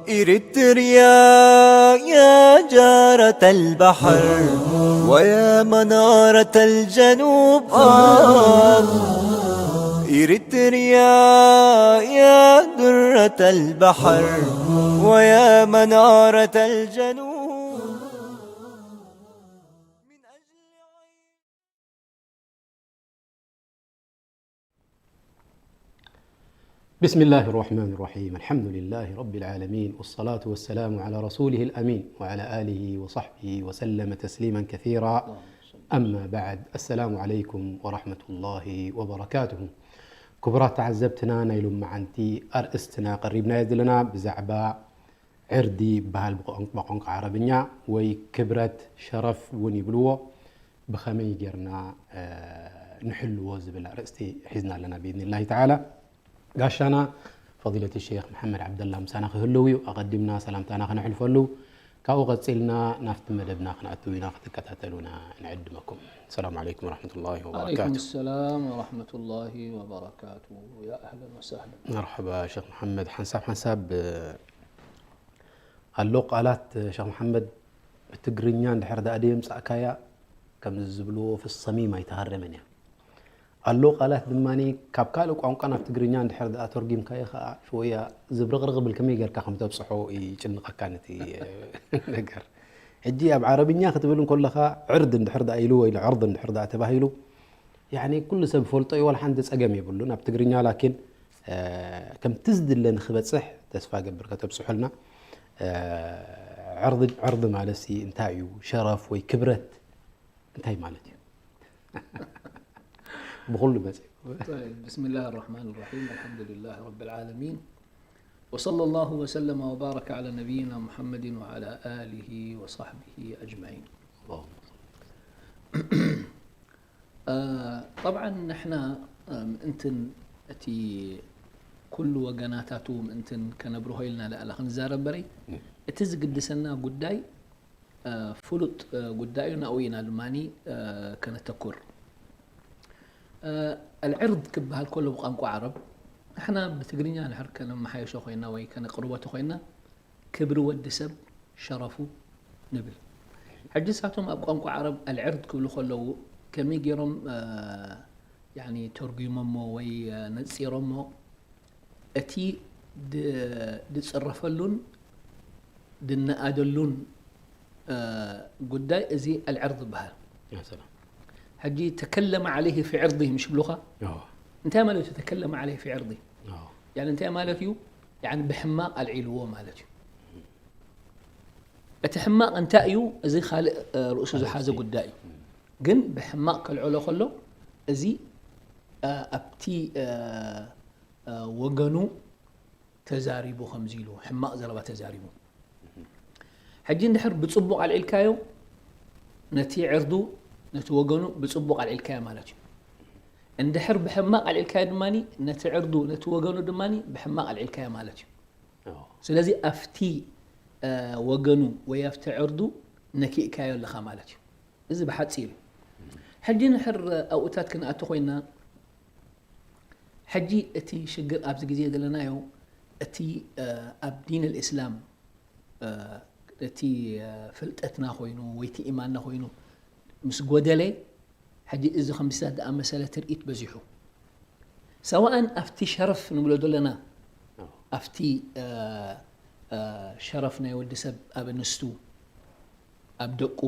إريتريا يا جارة البحر ويا منارة الجنوب، آه. إريتريا يا درة البحر ويا منارة الجنوب. بسم الله الرحمن الرحيم. الحمد لله رب العالمين، والصلاة والسلام على رسوله الأمين وعلى آله وصحبه وسلم تسليما كثيرا. أما بعد، السلام عليكم ورحمة الله وبركاته. ክቡራት ተዓዘብትና፣ ናይ ሎመዓንቲ ኣርእስትና ቀሪብናዮ ዘለና ብዛዕባ ዕርዲ ይበሃል ብቋንቋ ዓረብኛ፣ ወይ ክብረት፣ ሸረፍ እውን ይብልዎ። ብኸመይ ጌርና ንሕልዎ ዝብል ኣርእስቲ ሒዝና ኣለና ብኢዝኒላሂ ተዓላ። ጋሻና ፈዲለት ሸይኽ መሓመድ ዓብደላ ምሳና ክህልው እዩ። ኣቐዲምና ሰላምታና ክነሕልፈሉ፣ ካብኡ ቀጺልና ናብቲ መደብና ክንኣትው ኢና። ክትከታተሉና ንዕድመኩም። ሰላም ዓለይኩም ወረሕመቱላሂ ወበረካቱ። ዓለይኩም ሰላም ወረሕመቱላሂ ወበረካቱ። ያ ኣህለን ወሳህለን። መርሐባ ሸኽ መሓመድ። ሓንሳብ ሓንሳብ ኣሎ ቃላት፣ ሸኽ መሓመድ፣ ብትግርኛ እንድሕር ደኣ ደየምጻእካያ፣ ከምዚ ዝብልዎ፣ ፍሰሚም ኣይተሃረመን እያ። ኣሎ ቃላት ድማ ካብ ካልእ ቋንቋ ናብ ትግርኛ እንድሕር ደኣ ተርጒምካዮ ከኣ ሽወያ ዝብርቕርቕ ብል፣ ከመይ ጌርካ ከም ተብጽሖ ይጭንቐካ ነቲ ነገር። ሕጂ ኣብ ዓረብኛ ክትብል እንከለኻ ዕርድ እንድሕር ደኣ ኢሉ ወይ ዕርድ እንድሕር ደኣ ተባሂሉ፣ ያኒ ኩሉ ሰብ ይፈልጦ እዩ፣ ዋላ ሓንቲ ጸገም የብሉን። ኣብ ትግርኛ ላኪን፣ እ፣ ከምቲ ዝድለ ንኽበጽሕ ተስፋ ገብር ከተብጽሑልና። እ፣ ዕርዲ፣ ዕርዲ ማለት ሲ እንታይ እዩ? ሸረፍ ወይ ክብረት እንታይ ማለት እዩ? ብኹሉ መጽእ። طيب، بسم الله الرحمن الرحيم. الحمد لله رب العالمين. وصلى الله وسلم وبارك على نبينا محمد وعلى آله وصحبه أجمعين. اللهم صل. እ፣ ጠብዓን ንሕና፣ እ፣ ምእንትን እቲ ኩሉ ወገናታቱ ምእንትን ከነብርሆ ኢልና ለኣላ ክንዛረብ በረይ፣ ም። እቲ ዝግድሰና ጉዳይ፣ እ፣ ፍሉጥ፣ እ፣ ጉዳይ እዩ። ናብኡ ኢና ድማኒ፣ እ፣ ከነተኩር። እ፣ ኣልዕርድ ክበሃል ከሎ ብቋንቋ ዓረብ፣ ንሕና ብትግርኛ እንድሕር ከነመሓየሾ ኮይና ወይ ከነቅርቦ ተኮይና፣ ክብሪ ወዲ ሰብ ሸረፉ ንብል። ሕጂ ንሳቶም ኣብ ቋንቋ ዓረብ ኣልዕርድ ክብሉ ከለዉ ከመይ ገይሮም፣ እ፣ ያኒ ተርጒሞሞ ወይ፣ እ፣ ነጺሮሞ፣ እቲ ድ-፣ ድጽረፈሉን ድነኣደሉን፣ እ፣ ጉዳይ እዚ ኣልዕርድ ይበሃል። ያ ሰላም። ሕጂ ተከለመ ዓለይሂ ፊ ዕርዲሂ ምሽ ብሉኻ? ኣዎ። እንታይ ማለት እዩ ተከለመ ዓለይሂ ፊ ዕርዲሂ? ኣዎ። ያኒ እንታይ ማለት እዩ? ያኒ ብሕማቕ ኣልዒልዎ ማለት እዩ። እቲ ሕማቕ እንታይ እዩ? እዚ ካልእ፣ እ፣ ርእሱ ካልእ ዝሓዘ እስቲ። ጉዳይ እዩ። ም። ግን ብሕማቕ ከልዕሎ ከሎ እዚ፣ እ፣ ኣብቲ፣ እ፣ እ፣ ወገኑ ተዛሪቡ ከምዚ ኢሉ ሕማቕ ዘረባ ተዛሪቡ። ሕጂ እንድሕር ብጽቡቕ ኣልዒልካዮ ነቲ ዕርዱ፣ ነቲ ወገኑ ብጽቡቕ ኣልዒልካዮ ማለት እዩ። እንድሕር ብሕማቕ ኣልዒልካዮ ድማኒ ነቲ ዕርዱ፣ ነቲ ወገኑ ድማኒ ብሕማቕ ኣልዒልካዮ ማለት እዩ። ኣዎ። ስለዚ ኣብቲ፣ እ፣ ወገኑ ወይ ኣብቲ ዕርዱ ነኪእካዮ ኣለኻ ማለት እዩ። እዚ ብሓጺሩ እዩ። ሕጂ እንድሕር ኣብኡታት ክንኣቱ ኮይና፣ ሕጂ እቲ ሽግር ኣብዚ ግዜ ዘለናዮ፣ እቲ፣ እ፣ ኣብ ዲን ኣልእስላም፣ እ፣ እቲ፣ እ፣ ፍልጠትና ኮይኑ ወይ እቲ ኢማንና ኮይኑ ምስ ጎደለ፣ ሕጂ እዚ ከምዚታት ዝኣመሰለ ትርኢት በዚሑ። ሰዋእን ኣብቲ ሸረፍ ንብሎ ዘለና፣ ኣዎ። ኣብቲ፣ እ፣ እ፣ ሸረፍ ናይ ወዲ ሰብ ኣብ ኣንስቱ፣ ኣብ ደቁ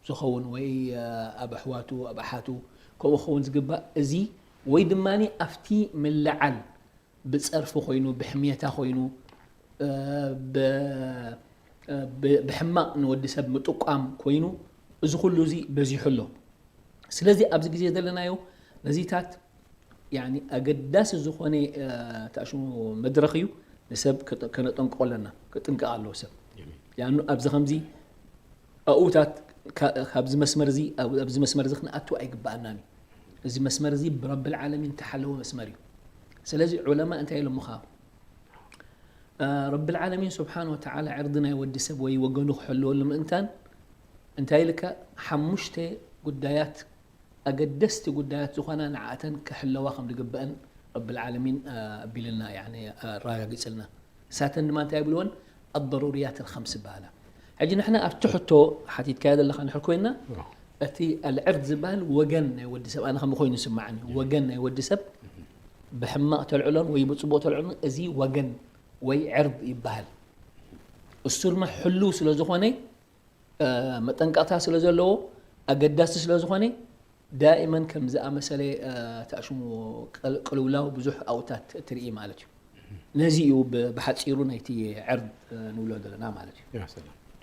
ዝኸውን ወይ፣ እ፣ ኣብ ኣሕዋቱ፣ ኣብ ኣሓቱ፣ ከምኡ ክኸውን ዝግባእ፣ እዚ ወይ ድማኒ ኣብቲ ምልዓል ብጸርፊ ኮይኑ፣ ብሕምየታ ኮይኑ፣ እ፣ ብ-፣ እ፣ ብ-፣ ብሕማቕ ንወዲ ሰብ ምጥቋም ኮይኑ፣ እዚ ኩሉ እዚ በዚሑ ኣሎ። ስለዚ ኣብዚ ግዜ ዘለናዮ ነዚታት፣ ያኒ፣ ኣገዳሲ ዝኾነ፣ እ፣ ተኣሽሙ መድረኽ እዩ፣ ንሰብ ከጠ-፣ ከነጠንቅቆ ኣለና፣ ክጥንቀቕ ኣለዎ ሰብ። ጀሚል። ያኑ ኣብዚ ከምዚ ኣብኡታት ካ-፣ ካብዚ መስመር እዚ፣ ኣብ-፣ ኣብዚ መስመር እዚ ክንኣቱ ኣይግብኣናን እዩ። እዚ መስመር እዚ ብረብል ዓለሚን ተሓለወ መስመር እዩ። ስለዚ ዑለማ እንታይ ኢሎምኻ? እ፣ ረብል ዓለሚን ስብሓን ወተዓላ ዕርዲ ናይ ወዲ ሰብ ወይ ወገኑ ክሕልወሉ ምእንታን እንታይ ኢልካ? ሓሙሽተ ጉዳያት፣ ኣገደስቲ ጉዳያት ዝኾና ንዓኣተን ክሕለዋ ከም ዝግበአን ረብል ዓለሚን ኣቢልና ኣረጋጊፅልና። እሳተን ድማ እንታይ ይብልወን? ኣضروريات الخمس ይበሃላ። ሕጂ ንሕና ኣብቲ ሕቶ ሓቲትካዮ ዘለኻ ንሕር ኮይና፣ እቲ ኣልዕርድ ዝበሃል ወገን ናይ ወዲ ሰብ ኣነ ከም ኮይኑ ይስማዓኒ። ወገን ናይ ወዲ ሰብ ብሕማቕ ተልዕሎን ወይ ብፅቡቕ ተልዕሎን እዚ ወገን ወይ ዕርድ ይበሃል። እሱ ድማ ሕሉው ስለ ዝኾነ፣ መጠንቀቕታ ስለ ዘለዎ፣ ኣገዳሲ ስለ ዝኾነ፣ ዳኢመን ከም ዝኣመሰለ ተኣሽሙ ቅልውላው ብዙሕ ኣውታት ትርኢ ማለት እዩ። ነዚ እዩ ብሓፂሩ ናይቲ ዕርድ ንብሎ ዘለና ማለት እዩ።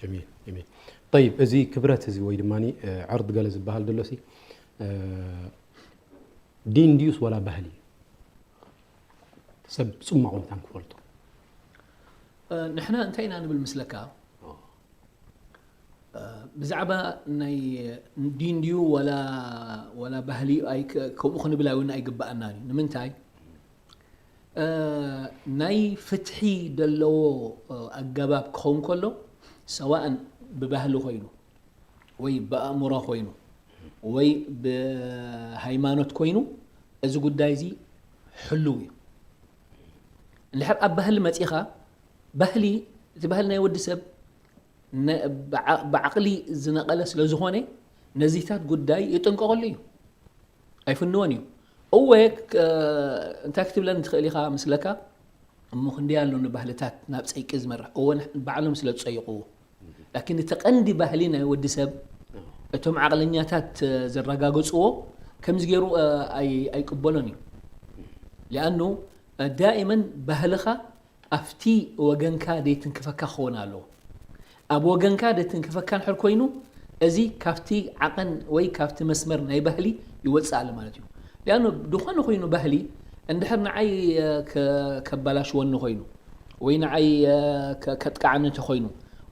ጀሚል ጀሚል። ጠይብ፣ እዚ ክብረት እዚ ወይ ድማ ዕርድ ገለ ዝበሃል ዘሎ ሲ ዲን ድዩስ ዋላ ባህሊ? ሰብ ፅማቑ መታን ክፈልጦ። ንሕና እንታይ ኢና ንብል ምስለካ? ብዛዕባ ናይ ዲን ድዩ ዋላ ባህሊ ከምኡ ክንብል እውን ኣይግባኣናን እዩ። ንምንታይ? ናይ ፍትሒ ዘለዎ ኣገባብ ክኸውን ከሎ፣ ሰዋእን ብባህሊ ኮይኑ ወይ ብኣእምሮ ኮይኑ ወይ ብሃይማኖት ኮይኑ፣ እዚ ጉዳይ እዚ ሕሉው እዩ። እንድሕር ኣብ ባህሊ መፂኻ፣ ባህሊ እቲ ባህሊ ናይ ወዲ ሰብ ብዓቕሊ ዝነቐለ ስለ ዝኾነ፣ ነዚታት ጉዳይ ይጥንቀቐሉ እዩ፣ ኣይፍንወን እዩ። እወ፣ እንታይ ክትብለን ትኽእል ኢኻ ምስለካ? እሞ ክንደይ ኣሎ ንባህልታት ናብ ፀይቂ ዝመርሕ? እወ፣ ባዕሎም ስለ ዝፀይቕዎ። ላኪን እቲ ቀንዲ ባህሊ ናይ ወዲ ሰብ፣ እቶም ዓቕለኛታት ዘረጋገፅዎ፣ ከምዚ ገይሩ ኣይቅበሎን እዩ። ሊኣኑ ዳኢመን ባህልኻ ኣብቲ ወገንካ ደይትንክፈካ ክኸውን ኣለዎ። ኣብ ወገንካ ደይትንክፈካ እንድሕር ኮይኑ፣ እዚ ካብቲ ዓቐን ወይ ካብቲ መስመር ናይ ባህሊ ይወፅእ ኣሎ ማለት እዩ። ሊኣኑ ዝኾነ ኮይኑ ባህሊ እንድሕር ንዓይ ከባላሽወኒ ኮይኑ ወይ ንዓይ ከጥቅዓኒ እንተኮይኑ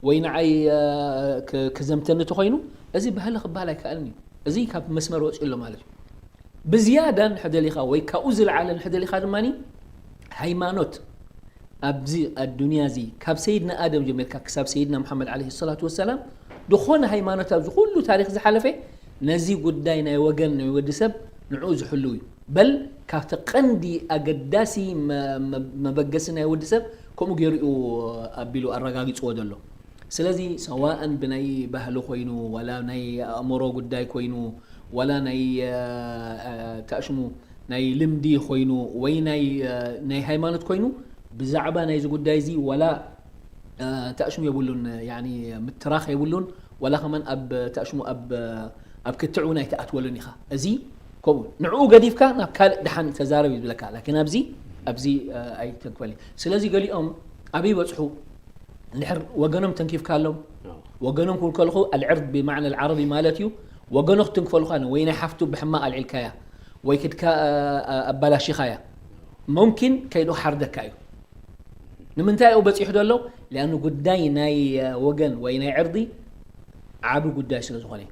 ወይ ንዓይ ክዘምተኒ እንተኮይኑ፣ እዚ ባህሊ ክበሃል ኣይከኣልን እዩ። እዚ ካብ መስመር ወፂኡ ኣሎ ማለት እዩ። ብዝያዳ እንድሕር ደሊኻ ወይ ካብኡ ዝለዓለ እንድሕር ደሊኻ ድማ ሃይማኖት ኣብዚ ኣዱንያ እዚ ካብ ሰይድና ኣደም ጀሚርካ ክሳብ ሰይድና ሙሓመድ ዓለይሂ ሰላቱ ወሰላም፣ ዝኾነ ሃይማኖት ኣብዚ ኩሉ ታሪኽ ዝሓለፈ ነዚ ጉዳይ ናይ ወገን ናይ ወዲ ሰብ ንዕኡ ዝሕሉ እዩ። በል ካብቲ ቀንዲ ኣገዳሲ መበገሲ ናይ ወዲ ሰብ ከምኡ ገይሩ እዩ ኣቢሉ ኣረጋጊፅዎ ዘሎ። ስለዚ ሰዋእን ብናይ ባህሊ ኮይኑ ዋላ ናይ ኣእምሮ ጉዳይ ኮይኑ ዋላ ናይ ተኣሽሙ ናይ ልምዲ ኮይኑ ወይ ናይ ሃይማኖት ኮይኑ፣ ብዛዕባ ናይዚ ጉዳይ እዚ ዋላ ተኣሽሙ የብሉን፣ ምትራኽ የብሉን፣ ዋላ ከማን ኣብ ተኣሽሙ ኣብ ክትዕ እውን ኣይትኣትወሉን ኢኻ። እዚ ከምኡ ንዕኡ ገዲፍካ ናብ ካልእ ደሓን ተዛረብ ይብለካ። ላኪን ኣብዚ ኣብዚ ኣይተግበል። ስለዚ ገሊኦም ኣበይ በፅሑ? እንድሕር ወገኖም ተንኪፍካሎም፣ ወገኖም ክብል ከለኹ ኣልዕርድ ብማዕና ኣልዓረቢ ማለት እዩ። ወገኖ ክትንክፈሉ ኳነ ወይ ናይ ሓፍቱ ብሕማቕ ኣልዒልካያ ወይ ክድካ ኣባላሺኻያ፣ ሙምኪን ከይዱ ሓርደካ እዩ። ንምንታይ ኣብኡ በፂሑ ዘሎ? ሊኣኑ ጉዳይ ናይ ወገን ወይ ናይ ዕርዲ ዓቢ ጉዳይ ስለ ዝኾነ፣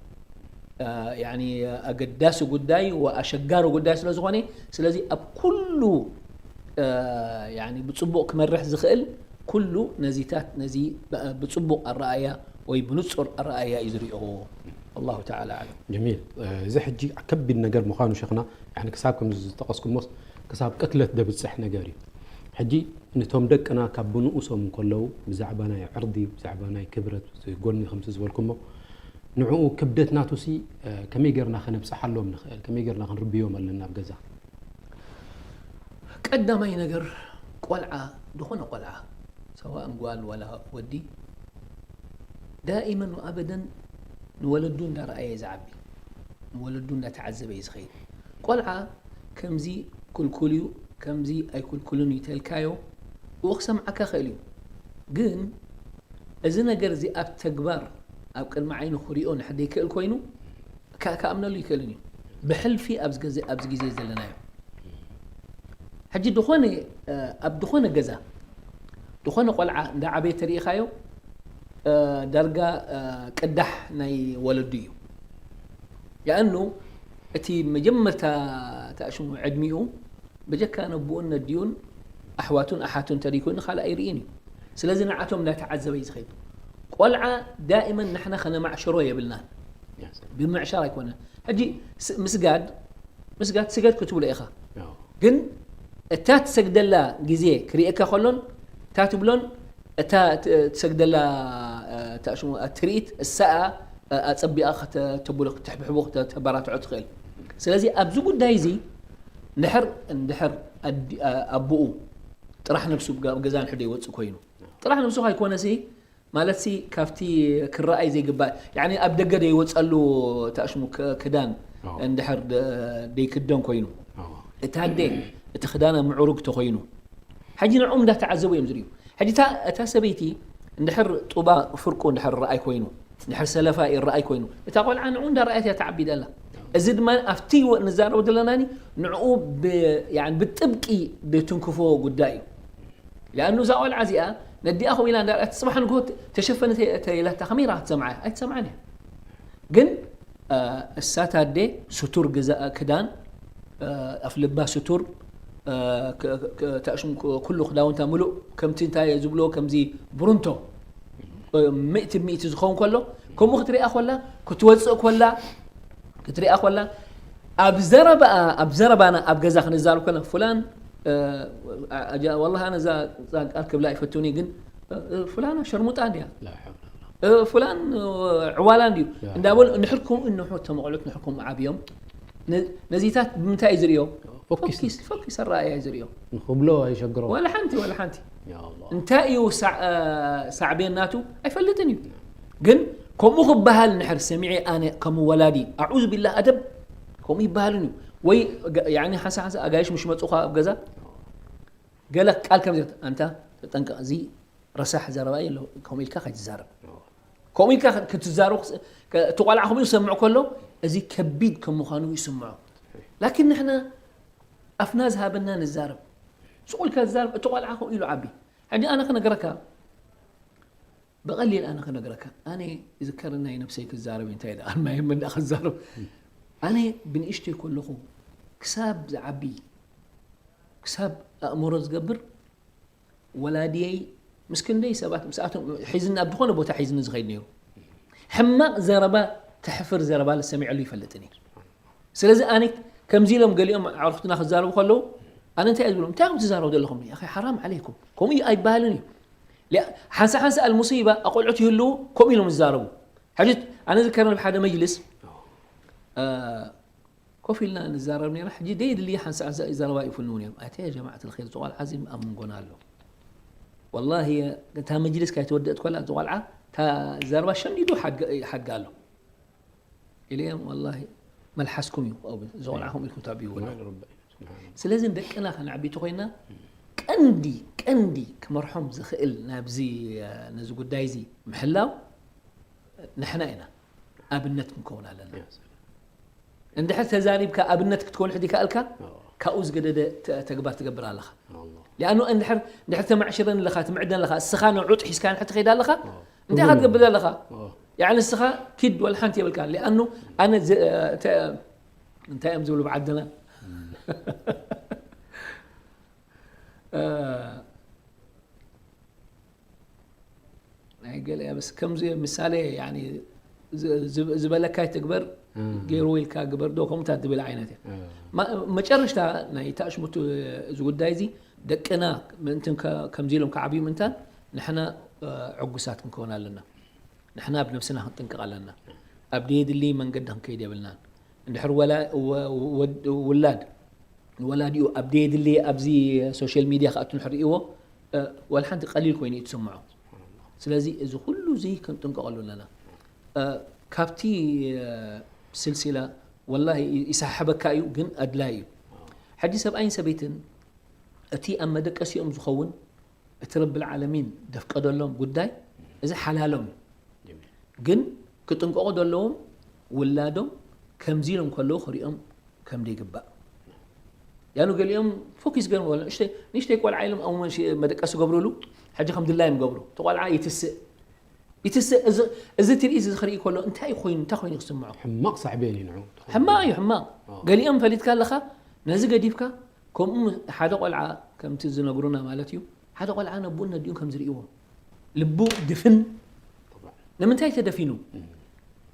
ኣገዳሲ ጉዳይ ወኣሸጋሪ ጉዳይ ስለ ዝኾነ፣ ስለዚ ኣብ ኩሉ ብፅቡቕ ክመርሕ ዝኽእል ኩሉ ነዚታት ነዚ ብፅቡቕ ኣረኣያ ወይ ብንፁር ኣረኣያ እዩ ዝሪኦ። ኣላሁ ተዓላ ኣዕለም። ጀሚል። እዚ ሕጂ ከቢድ ነገር ምዃኑ ሸኽና፣ ክሳብ ከምዚ ዝጠቐስኩሞስ ክሳብ ቅትለት ደብፅሕ ነገር እዩ። ሕጂ ንቶም ደቅና ካብ ብንኡሶም እንከለዉ ብዛዕባ ናይ ዕርዲ፣ ብዛዕባ ናይ ክብረት፣ ጎኒ ከምቲ ዝበልኩሞ ንዕኡ ክብደት ናቱሲ ከመይ ጌርና ከነብፅሓሎም ንኽእል? ከመይ ጌርና ክንርብዮም ኣለና ኣብ ገዛ? ቀዳማይ ነገር ቆልዓ፣ ዝኾነ ቆልዓ ሰዋእን ጓል ዋላ ወዲ ዳኢመን ወኣበደን ንወለዱ እንዳረኣየ ዝዓቢ፣ ንወለዱ እንዳተዓዘበ እዩ ዝኸይድ። ቆልዓ ከምዚ ክልኩል እዩ፣ ከምዚ ኣይክልኩልን እዩ ተልካዮ፣ ብኡ ክሰምዓካ ክእል እዩ። ግን እዚ ነገር እዚ ኣብ ተግባር ኣብ ቅድሚ ዓይኑ ክሪኦ ንሕደይ ክእል ኮይኑ፣ ከ- ከኣምነሉ ይክእልን እዩ። ብሕልፊ ኣብዚ ግዜ ኣብዚ ግዜ ዘለናዮ ሕጂ ድኾነ ኣብ ድኾነ ገዛ ድኾነ ቆልዓ እንዳ ዓበየ ተሪኢኻዮ፣ ዳርጋ ቅዳሕ ናይ ወለዱ እዩ። ያእኑ እቲ መጀመርታ ተኣሽሙ ዕድሚኡ ብጀካ ነቦኡን ነዲኡን ኣሕዋቱን ኣሓቱን ተሪኩ ንኻልእ ኣይርእን እዩ። ስለዚ ንዓቶም እንዳተዓዘበ እዩ ዝኸይድ። ቆልዓ ዳኢመን ንሕና ከነማዕሽሮ የብልናን። ብምዕሻር ኣይኮነን። ሕጂ ምስጋድ ምስጋድ ስገድ ክትብሎ ኢኻ። ግን እታ ትሰግደላ ግዜ ክርእየካ ከሎን እታ ትብሎን እታ ት- ትሰግደላ እ፣ እታ ሽሙ ትርኢት እሳኣ እ፣ ኣጸቢቓ ከተ- ተብሎ ክትሕብሕቦ ክተ- ተበራትዖ ትኽእል። ስለዚ ኣብዚ ጉዳይ እዚ እንድሕር እንድሕር ኣዲ- ኣ- ኣቦኡ ጥራሕ ነብሱ ብ- ኣብ ገዛ ንሕዶ ይወጽእ ኮይኑ ጥራሕ ነብሱ ከይኮነሲ ማለትሲ ካብቲ ክረኣይ ዘይግባእ ያኒ ኣብ ደገ ደይወጸሉ እታ ሽሙ ክ- ክዳን ኣዎ። እንድሕር ደ- ደይክደን ኮይኑ ኣዎ። እታ ኣደ እቲ ክዳና ምዕሩግ ተኾይኑ ሕጂ ንዕኦም እንዳተዓዘቡ እዮም ዝርእዩ። ሕጂ እታ እታ ሰበይቲ እንድሕር ጡባ ፍርቁ እንድሕር ረኣይ ኮይኑ እንድሕር ሰለፋ ይረኣይ ኮይኑ እታ ቆልዓ ንዑ እንዳረኣየት እያ ተዓቢ ደላ። እዚ ድማ ኣብቲ ወ- ንዛረቦ ዘለናኒ ንዕኡ ብ- ያኒ ብጥብቂ ድትንክፎ ጉዳይ እዩ። ሊኣኑ እዛ ቆልዓ እዚኣ ነዲኣ ከምኡ ኢላ እንዳረኣየት ጽባሕ ንግሆ ተ- ተሸፈኒ ተ- ተኢላታ ከመይ ኢላ ክትሰምዓ እያ? ኣይትሰምዓን እያ። ግን እሳት ኣደ ስቱር ግዛ ክዳን ኣፍልባ ስቱር ተእሽም ኩሉ ክዳውንታ ምሉእ ከምቲ እንታይ ዝብልዎ ከምዚ ብሩንቶ ምእቲ ብምእቲ ዝኸውን ከሎ ከምኡ ክትሪኣ ኮላ ክትወፅእ ኮላ ክትሪኣ ኮላ ኣብ ዘረባኣ ኣብ ዘረባና ኣብ ገዛ ክንዛረብ ኮና ፍላን ወላ ኣነ እዛ ቃል ክብላ ኣይፈትኒ ግን ፍላና ሸርሙጣ እንዲያ ፍላን ዕዋላ እንዲዩ እንዳበሉ ንሕር ከምኡ እንሑ ተመቕሉት ንሕር ከምኡ ዓብዮም ነዚታት ብምንታይ እዩ ዝርእዮ? ፎኪስ ኣረኣያ እዩ ዝርእዮ። ንኽብሎ ኣይሸግሮ። ዋላ ሓንቲ ዋላ ሓንቲ። እንታይ እዩ ሳዕቤን ናቱ ኣይፈልጥን እዩ። ግን ከምኡ ክበሃል ንሕር ሰሚዐ ኣነ ከም ወላዲ ኣዑዝ ቢላህ ኣደብ ከምኡ ይበሃልን እዩ። ወይ ያኒ ሓንሳ ሓንሳ ኣጋይሽ ምሽ መፁኻ ኣብ ገዛ ገለ ቃል ከም ኣንታ ተጠንቀቕ እዚ ረሳሕ ዘረባ የለ ከምኡ ኢልካ ከይትዛረብ ከምኡ ኢልካ ክትዛረብ እቲ ቆልዓ ከምኡ ዝሰምዕ ከሎ እዚ ከቢድ ከም ምዃኑ ይስምዖ ላኪን ንሕና ኣፍና ዝሃበና ንዛረብ ስቕ ኢልካ ዝዛረብ እቲ ቆልዓ ከምኡ ኢሉ ዓቢ ሕጂ ኣነ ክነግረካ ብቐሊል ኣነ ክነግረካ ኣነ ይዝከር ናይ ነብሰይ ክዛረብ እንታይ ደኣ ማይ ምንዳ ክዛረብ ኣነ ብንእሽተይ ከለኹ ክሳብ ዝዓቢ ክሳብ ኣእምሮ ዝገብር ወላድየይ ምስ ክንደይ ሰባት ምስኣቶም ሒዝኒ ኣብ ዝኾነ ቦታ ሒዝኒ ዝኸይድ ነይሩ። ሕማቕ ዘረባ ተሕፍር ዘረባ ሰሚዐሉ ይፈልጥን እየ። ስለዚ ኣነ ከምዚ ኢሎም ገሊኦም ኣዕሩኽትና ክዛረቡ ከለዉ ኣነ እንታይ እየ ዝብሎም እንታይ ኢኹም ትዛረቡ ዘለኹም ኣኺ ሓራም ዓለይኩም ከምኡ እዩ ኣይበሃልን እዩ። ሓንሳ ሓንሳ ኣልሙሲባ ኣቆልዑት ይህልዉ ከምኡ ኢሎም ዝዛረቡ። ሕጂ ኣነ ዝከረኒ ብሓደ መጅልስ ኮፍ ኢልና ንዛረብ ነይራ። ሕጂ ደይ ድልየ ሓንሳ ሓንሳ ዘረባ ይፍንው ነይሮም። ኣቲ ያ ጀማዓት ልኸይር እዚ ቆልዓ እዚ ኣብ መንጎና ኣሎ። ወላሂ እታ መጅልስ ካይተወደአት ኮላ እዚ ቆልዓ እታ ዘረባ ሸምዲዱ ሓጋ ኣሎ። ኢለዮም ወላሂ መልሓስኩም እዩ ኣብኡ እዚ ቆልዓ ከምኡ ኢልኩም ተዕብይዎ ኣለኹም። ስለዚ ንደቅና ከነዕቢ ተኾይንና ቀንዲ ቀንዲ ክመርሖም ዝኽእል ናብዚ ነዚ ጉዳይ እዚ ምሕላው ንሕና ኢና ኣብነት ክንከውን ኣለና። እንድሕር ተዛሪብካ ኣብነት ክትኮን ሕዲ ከኣልካ ካብኡ ዝገደደ ተግባር ትገብር ኣለኻ። ሊኣኑ እንድሕር እንድሕር ተማዕሽረን ኣለኻ ትምዕደን ኣለኻ እስኻ ንዑጥ ሒዝካ ንሕር ትኸይድ ኣለኻ እንታይ ኢኻ ትገብር ኣለኻ? ያዕኒ እስኻ ኪድ ወላ ሓንቲ የብልካ ሊኣኑ ኣነ እንታይ እዮም ዝብሉ ብዓድና ናይ ገለ በስ ከምዚ ምሳሌ ዝበለካ ይትግበር ገይርዎ ኢልካ ግበር ዶ ከምታ ትብል ዓይነት እያ። መጨረሽታ ናይ ተኣሽሙት እዚ ጉዳይ እዚ ደቅና ምእንትን ከምዚ ኢሎም ክዓብዩ ምእንታን ንሕና ዕጉሳት ክንከውን ኣለና። ንሕና ኣብ ነብስና ክንጥንቀቕ ኣለና። ኣብ ደየድሊ መንገዲ ክንከይድ የብልናን። እንድሕር ውላድ ንወላዲኡ ኣብ ደየድሊ ኣብዚ ሶሻል ሚድያ ክኣቱ ንሕር ርእይዎ ዋላ ሓንቲ ቀሊል ኮይኑ እዩ ትስምዖ። ስለዚ እዚ ኩሉ እዚ ክንጥንቀቐሉ ኣለና። ካብቲ ስልሲላ ወላሂ ይሰሓሕበካ እዩ ግን ኣድላይ እዩ። ሕጂ ሰብኣይን ሰበይትን እቲ ኣብ መደቀሲኦም ዝኸውን እቲ ረብል ዓለሚን ደፍቀደሎም ጉዳይ እዚ ሓላሎም እዩ። ግን ክጥንቀቑ ዘለዎም ውላዶም ከምዚ ኢሎም ከለዉ ክሪኦም ከም ዘይግባእ ያኑ ገሊኦም ፎኪስ ገርም ወላ ንእሽተይ ንእሽተይ ቆልዓ ኢሎም ኣብ መደቀሲ ገብሩሉ ሕጂ ከም ድላዮም ገብሩ እቲ ቆልዓ ይትስእ ይትስእ እዚ ትርኢት እዚ ክርኢ ከሎ እንታይ ኮይኑ እንታይ ኮይኑ ክስምዖ ሕማቕ ሳዕቤን እዩ ንዑ ሕማቕ እዩ ሕማቕ ገሊኦም ፈሊጥካ ኣለኻ ነዚ ገዲፍካ ከምኡ ሓደ ቆልዓ ከምቲ ዝነግሩና ማለት እዩ ሓደ ቆልዓ ነብኡን ነዲኡን ከም ዝርእይዎ ልቡ ድፍን ንምንታይ ተደፊኑ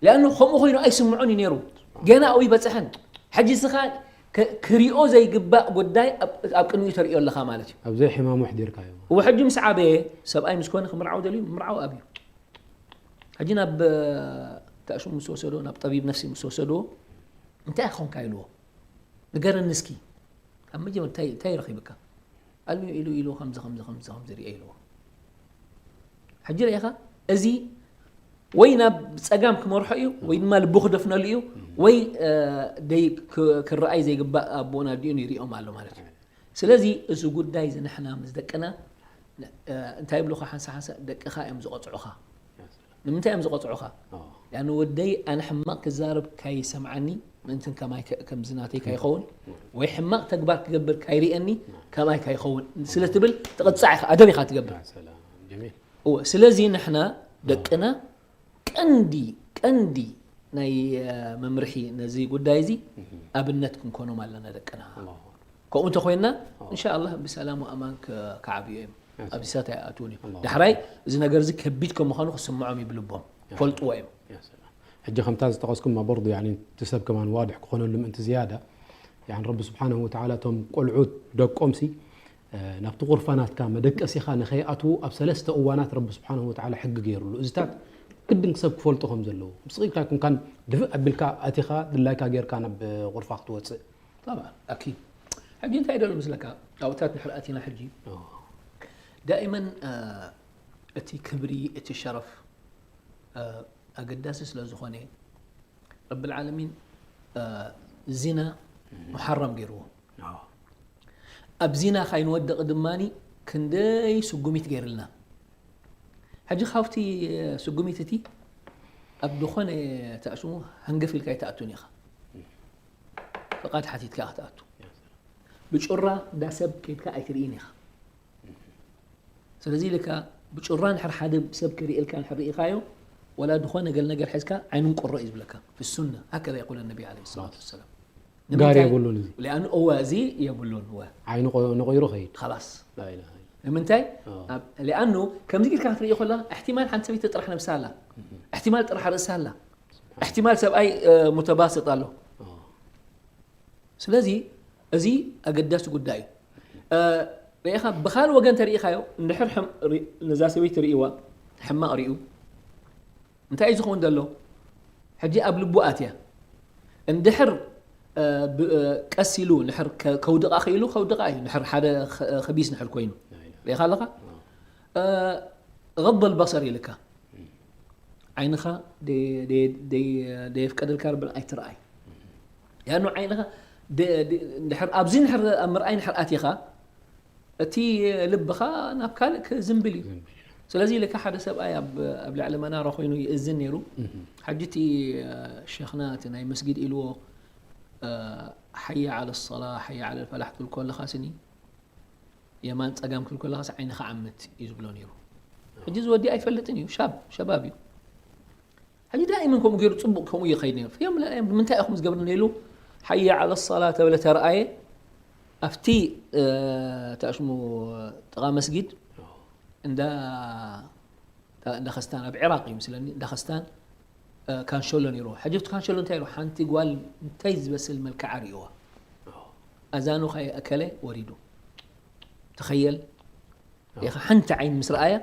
ሊኣኑ ከምኡ ኮይኑ ኣይስምዖን እዩ ነይሩ ገና ኣብኡ ይበፅሐን ሕጂ ስኻ ከ- ክሪኦ ዘይግባእ ጉዳይ ኣብ ኣብ ቅድሚኡ ተርእዮ ኣለኻ ማለት እዩ። ኣብ ዘይሕማሙ ኣሕዲርካዮ። እወ ሕጂ ምስ ዓበየ ሰብኣይ ምስ ኮነ ክምርዓው ደልዩ ምርዓው ኣብዩ። ሕጂ ናብ ተእሹም ምስ ወሰዶ ናብ ጠቢብ ነፍሲ ምስ ወሰዶ እንታይ ክኾንካ ኢልዎ ንገረኒ እስኪ ካብ መጀመር እንታይ ረኺብካ ኣሉ ኢሉ ኢሉ ከምዚ ከምዚ ከምዚ ከምዚ ሪአ ኢልዎ። ሕጂ ርኢኻ እዚ ወይ ናብ ፀጋም ክመርሖ እዩ ወይ ድማ ልቡ ክደፍነሉ እዩ ወይ ደይ ክረኣይ ዘይግባእ ኣቦን ኣዲኡን ይሪኦም ኣሎ ማለት እዩ። ስለዚ እዚ ጉዳይ እዚ ንሕና ምስ ደቅና እንታይ ይብሉኻ ሓንሳ ሓንሳ ደቅኻ እዮም ዝቐፅዑኻ። ንምንታይ እዮም ዝቐፅዑኻ? ያኒ ወደይ ኣነ ሕማቕ ክዛረብ ካይሰምዓኒ ምእንትን ከማይ ከምዚ ናተይ ካይኸውን ወይ ሕማቕ ተግባር ክገብር ካይርእየኒ ከማይ ካይኸውን ስለ ትብል ትቕፃዕ ኢኻ፣ ኣደብ ኢኻ ትገብር። ሰላም ጀሚል። እወ፣ ስለዚ ንሕና ደቅና ቀንዲ ቀንዲ ናይ መምርሒ ነዚ ጉዳይ እዚ ኣብነት ክንኮኖም ኣለና ደቅና። ከምኡ እንተኮይንና እንሻ ኣላህ ብሰላም ወኣማን ክዓብዩ እዮም። ኣብዚ ሳት ኣይኣትውን እዮም። ዳሕራይ እዚ ነገር እዚ ከቢድ ከም ምዃኑ ክስምዖም እዩ ብልቦም ፈልጥዎ እዮም። ሕጂ ከምታ ዝጠቐስኩማ በርዱ ያኒ እቲ ሰብ ከማን ዋድሕ ክኾነሉ ምእንቲ ዝያዳ ያኒ ረቢ ስብሓንሁ ወተዓላ እቶም ቆልዑት ደቆምሲ ናብቲ ቁርፋ ናትካ መደቀሲኻ ንኸይኣትዉ ኣብ ሰለስተ እዋናት ረቢ ስብሓንሁ ወተዓላ ሕጊ ገይሩሉ። እዚታት ግድን ሰብ ክፈልጦ ከም ዘለዎ ምስ ኢልካ ይኩንካን ድፍእ ኣቢልካ ኣቲኻ ድላይካ ጌርካ ናብ ቁርፋ ክትወፅእ። طبعا ኣኪድ። ሕጂ እንታይ ደሎ ምስለካ ኣብታት ንሕር ኣቲና ሕጂ ዳኢመን እቲ ክብሪ እቲ ሸረፍ ኣገዳሲ ስለ ዝኾነ ረቢ ልዓለሚን ዚና ሙሓረም ገይርዎ። ኣብ ዚና ካይንወድቕ ድማ ክንደይ ስጉሚት ገይርልና። ሕጂ ካብቲ ስጉሚት እቲ ኣብ ዝኾነ ተእሽሙ ሃንገፍ ኢልካ ኣይትኣቱን ኢኻ። ፍቓድ ሓቲትካ ክትኣቱ። ብጩራ እንዳ ሰብ ከይድካ ኣይትርእን ኢኻ። ስለዚ ኢልካ ብጩራ ንሕር ሓደ ሰብ ክርእልካ ንሕር ርኢኻዮ ወላ ዝኾነ ገል ነገር ሒዝካ ዓይኑን ቁሮ እዩ ዝብለካ። في السنة هكذا يقول النبي عليه الصلاة والسلام. ጋር የብሉን እዚ ሊኣኑ እወ እዚ የብሉን እወ ዓይኑ ቆ- ንቆይሩ ኸይድ خلاص لا إله إلا ንምንታይ آه. ኣብ- ሊኣኑ ከምዚ ጌርካ ክትርኢ ከላ احتمال ሓንቲ ሰበይቲ ጥራሕ ነብሳ ኣላ احتمال ጥራሕ ርእሳ ኣላ احتمال ሰብኣይ እ፣ متباسط ኣሎ آه. ስለዚ እዚ ኣገዳሲ ጉዳይ እዩ እ፣ ርኢኻ ብኻል ወገን ተርኢኻዮ እንድሕር ሕም- ሪ- ነዛ ሰበይቲ ርእዋ ሕማቕ ርእዩ እንታይ እዩ ዝኸውን ዘሎ ሕጂ ኣብ ልቡ ኣትያ እንድሕር እ፣ ብ- እ፣ ቀስ ኢሉ ንሕር ከ- ከውድቓ ክኢሉ ከውድቓ እዩ ንሕር ሓደ ኸ- ኸቢስ ንሕር ኮይኑ ርኢኻ ኣለኻ እ፣ غض البصر ኢልካ ዓይንኻ ደይ- ደይ- ደይ- ደየፍቀደልካ ረብን ኣይትረኣይ ያኑ ዓይንኻ ደ- ደ- እንድሕር ኣብዚ ንሕር ኣብ ምርኣይ ንሕር ኣቲኻ እቲ ልብኻ ናብ ካልእ ክዝንብል እዩ ስለዚ ኢልካ ሓደ ሰብኣይ ኣብ ኣብ ልዕሊ መናሮ ኮይኑ ይእዝን ነይሩ ሕጂ እቲ ሸኽና እቲ ናይ መስጊድ ኢልዎ ሓየ ዓለ ሰላ ሓየ ዓለ ፈላሕ ክብል ከለኻ ስኒ የማን ጸጋም ክብል ከለኻስ ዓይንኻ ዓምት እዩ ዝብሎ ነይሩ ሕጂ ዝወዲ ኣይፈልጥን እዩ ሻብ ሸባብ እዩ ሕጂ ዳኢመን ከምኡ ገይሩ ጽቡቕ ከምኡ ይኸይድ ነይሩ እዮም ንምንታይ ኢኹም ዝገብርኒ ኢሉ ሓየ ዓለ ሰላ ተብለ ተረኣየ ኣብቲ ተሽሙ ጥቓ መስጊድ እንዳ እንዳ ኸስታን ኣብ ዕራቕ እዩ ምስለኒ እንዳ ኸስታን ካንሸሎ ነይሩ ሕጂ ኣብቲ ካንሸሎ እንታይ ኢሉ ሓንቲ ጓል እንታይ ዝበስል መልክዓ ርእዋ ኣዛኑ ኸይ ኣከለ ወሪዱ ተኸየል ኢኻ ሓንቲ ዓይን ምስ ረኣያ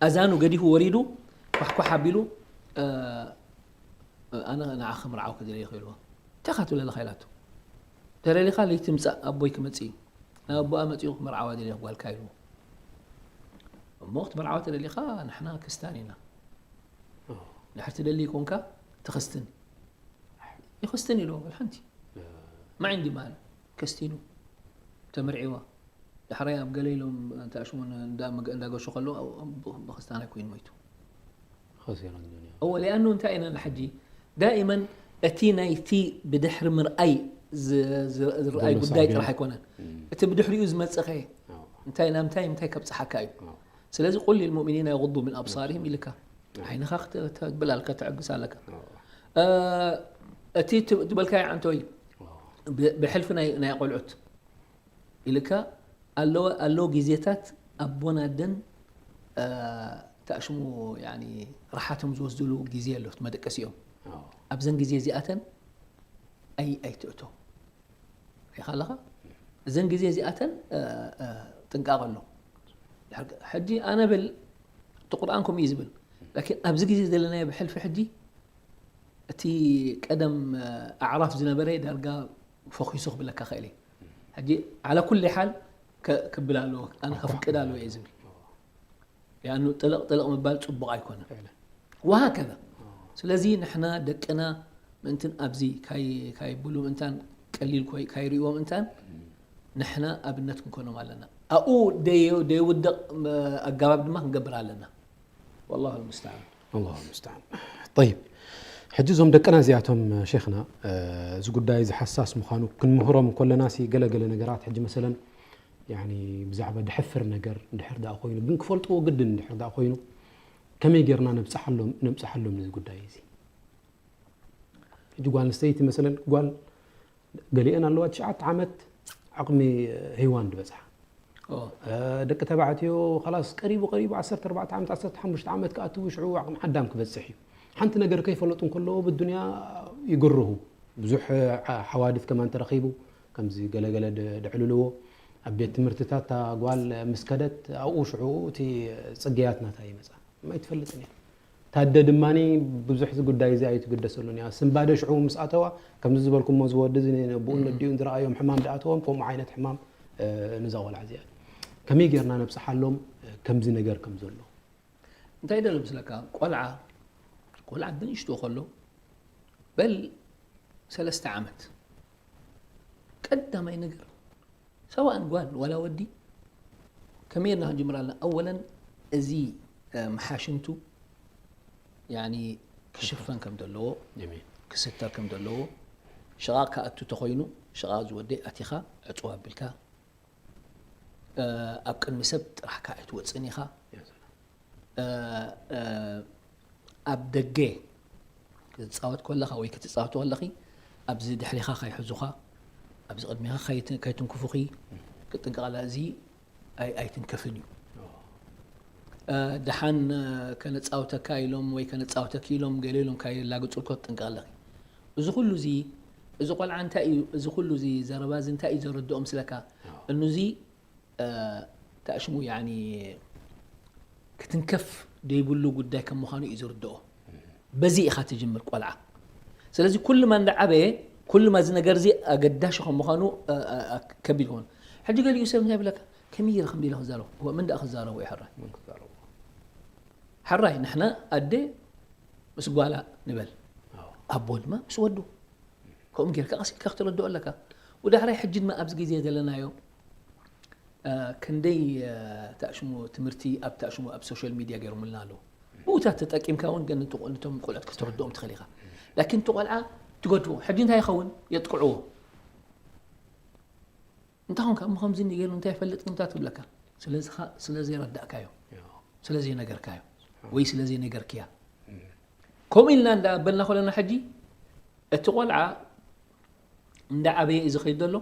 ኣዛኑ ገዲፉ ወሪዱ ኳሕኳሕ ኣቢሉ ኣነ ንዓኺ ምርዓው ክደልየ ክኢልዋ እንታይ ኻ ትብለለኻ ኢላቶ ተደሊኻ ለይቲ ምጻእ ኣቦይ ክመጽእ እዩ ናብ ኣቦኣ መጺኡ ክምርዓዋ ደልየ ጓልካ ኢልዎ እሞ ክትምርዓዋ ተደሊኻ ንሕና ክስታን ኢና ንድሕር ትደሊ ይኮንካ ትኽስትን ይኽስትን ኢልዎ ሓንቲ ማይ እንዲ ማል ከስቲኑ ተመርዒዋ ዳሕራይ ኣብ ገለ ኢሎም ተኣሽሙን እንዳገሹ ከለዉ ብክስታናይ ኮይኑ መይቱ خسر الدنيا እወ ሊኣኑ እንታይ ኢና ንሕጂ ዳኢመን እቲ ናይቲ ብድሕሪ ምርኣይ ዝረኣይ ጉዳይ ጥራሕ ኣይኮነን እቲ ብድሕሪኡ ዝመፀኸ እንታይ ናምታይ ምታይ ከብፅሓካ እዩ ስለዚ ቁል ልሙእሚኒና የغضوا من أبصارهم ኢልካ ዓይንኻ ክትብል ኣለካ ትዕግስ ኣለካ እቲ ትበልካዮ ዓንተወይ ብሕልፊ ናይ ቆልዑት ኢልካ ኣለዎ ኣሎ ግዜታት ኣቦን ኣደን ተኣሽሙ ርሓቶም ዝወስድሉ ግዜ ኣሎ መደቀሲኦም ኣብዘን ግዜ እዚኣተን ኣይ ኣይትእቶ ሪኢኻ ኣለኻ? እዘን ግዜ እዚኣተን ጥንቃቕ ኣሎ። ሕጂ ኣነ ብል እቲ ቁርኣን ከምኡ እዩ ዝብል። ላኪን ኣብዚ ግዜ ዘለናዮ ብሕልፊ ሕጂ እቲ ቀደም ኣዕራፍ ዝነበረ ዳርጋ ፈኺሱ ክብለካ ክእል እየ። ሕጂ ዓላ ኩሊ ሓል ክብል ኣለዎ፣ ኣነ ከፍቅድ ኣለዎ እየ ዝብል። ያኑ ጥልቕ ጥልቕ ምባል ጽቡቕ ኣይኮነን። ወሃከዛ። ስለዚ ንሕና ደቅና ምእንትን ኣብዚ ካይ- ካይብሉ ምእንታን ቀሊል ኮይ- ካይርእይዎ ምእንታን ንሕና ኣብነት ክንኮኖም ኣለና። ኣብኡ ደይ- ደይውደቕ መ- ኣገባብ ድማ ክንገብር ኣለና። والله المستعان. الله المستعان. طيب، ሕጂ እዞም ደቅና እዚኣቶም ሸይኽና እዚ ጉዳይ እዚ ሓሳስ ምዃኑ ክንምህሮም ከለና ሲ ገለገለ ነገራት ሕጂ መሰለን ያኒ ብዛዕባ ድሕፍር ነገር እንድሕር ደኣ ኮይኑ ግን ክፈልጥዎ ግድን እንድሕር ደኣ ኮይኑ ከመይ ጌርና ነብፅሓሎም ነብፅሓሎም ነዚ ጉዳይ እዚ? ሕጂ ጓል ኣንስተይቲ መሰለን ጓል ገሊአን ኣለዋ ትሽዓተ ዓመት ዓቕሚ ሄዋን ዝበፅሓ ደቂ ተባዕትዮ ላስ ቀሪቡ ቀሪቡ ዓሰርተ ኣርባዕተ ዓመት ዓሰርተ ሓሙሽተ ዓመት ክኣትዉ ሽዑ ዓቕሚ ዓዳም ክበፅሕ እዩ። ሓንቲ ነገር ከይፈለጡ እንከለዎ ብዱንያ ይግርሁ። ብዙሕ ሓዋድት ከማን ተረኺቡ ከምዚ ገለገለ ደዕልልዎ ኣብ ቤት ትምህርትታት እታ ጓል ምስ ከደት ኣብኡ ሽዑ እቲ ፅግያት ናታ ይመፃ። ኣይትፈልጥን እያ። ታደ ድማ ብዙሕ እዚ ጉዳይ እዚ ኣይትግደሰሉን እያ። ስንባደ ሽዑ ምስ ኣተዋ ከምዚ ዝበልኩሞ ዝወዲ እዚ ብኡ ነዲኡን ዝረኣዮም ሕማም ደኣተዎም ከምኡ ዓይነት ሕማም ንዛ ቆልዓ እዚኣ ከመይ ጌርና ነብፅሓሎም ከምዚ ነገር ከም ዘሎ? እንታይ ደለ ምስለካ ቆልዓ ቆልዓ ብንእሽቶ ከሎ በል ሰለስተ ዓመት ቀዳማይ ነገር ሰዋእን ጓል ዋላ ወዲ ከመይ ጌርና ክንጅምር ኣለና? ኣወለን እዚ መሓሽንቱ ያኒ ክሽፈን ከም ዘለዎ ክስተር ከም ዘለዎ ሽቓቕ ክኣቱ ተኾይኑ ሽቓቕ ዝወደይ ኣቲኻ ዕፅዋ ኣቢልካ ኣብ ቅድሚ ሰብ ጥራሕካ ኣይትወፅእን ኢኻ። ኣብ ደገ ክትፃወት ከለኻ ወይ ክትፃወት ከለኺ ኣብዚ ድሕሪኻ ከይሕዙኻ ኣብዚ ቅድሚኻ ከይትንክፉኺ ክትጥንቀቕ ኣለካ። እዚ ኣይትንከፍን እዩ። ደሓን ከነፃውተካ ኢሎም ወይ ከነፃውተኪ ኢሎም ገለ ኢሎም ከየላግፁ ክትጥንቀቕ ኣለኺ። እዚ ኩሉ እዚ እዚ ቆልዓ እንታይ እዩ እዚ ኩሉ እዚ ዘረባ እዚ እንታይ እዩ ዘረድኦ ምስለካ? እኑዚ ታሽሙ ያኒ ክትንከፍ ደይብሉ ጉዳይ ከም ምዃኑ እዩ ዝርድኦ። በዚ ኢኻ ትጅምር ቆልዓ። ስለዚ ኩሉ ማ እንዳዓበየ ኩሉ ማ እዚ ነገር እዚ ኣገዳሺ ከም ምዃኑ ከቢድ ይኸውን። ሕጂ ገሊኡ ሰብ እንታይ ይብለካ? ከመይ ገይረ ከም ኢለ ክዛረቦ? እወ፣ መን ደኣ ክዛረቦ እዩ ሕራይ? መን ክዛረቦ? ሕራይ ንሕና ኣደ ምስ ጓላ ንበል፣ ኣቦ ድማ ምስ ወዱ። ከምኡ ጌርካ ቀስ ኢልካ ክትረድኦ ኣለካ። ወዳሕራይ ሕጂ ድማ ኣብዚ ግዜ ዘለናዮ ክንደይ ታሽሙ ትምህርቲ ኣብ ታሽሙ ኣብ ሶሻል ሚድያ ገይሮምልና ኣለዉ። ብኡታት ተጠቂምካ እውን ግን ንቶም ቆልዑት ክትረድኦም ትኽእል ኢኻ። ላኪን እቲ ቆልዓ ትገድፎ ሕጂ እንታይ ይኸውን? የጥቅዕዎ። እንታይ ኾንካ እሞ ከምዚ እንዲ ገይሩ እንታይ ይፈልጥ እንታይ ትብለካ? ስለዚ ኸ- ስለ ዘይረዳእካዮ ስለ ዘይነገርካዮ ወይ ስለ ዘይነገርክያ ከምኡ ኢልና እንዳ በልና ኮለና ሕጂ እቲ ቆልዓ እንዳ ዓበየ እዩ ዝኸይድ ዘሎ።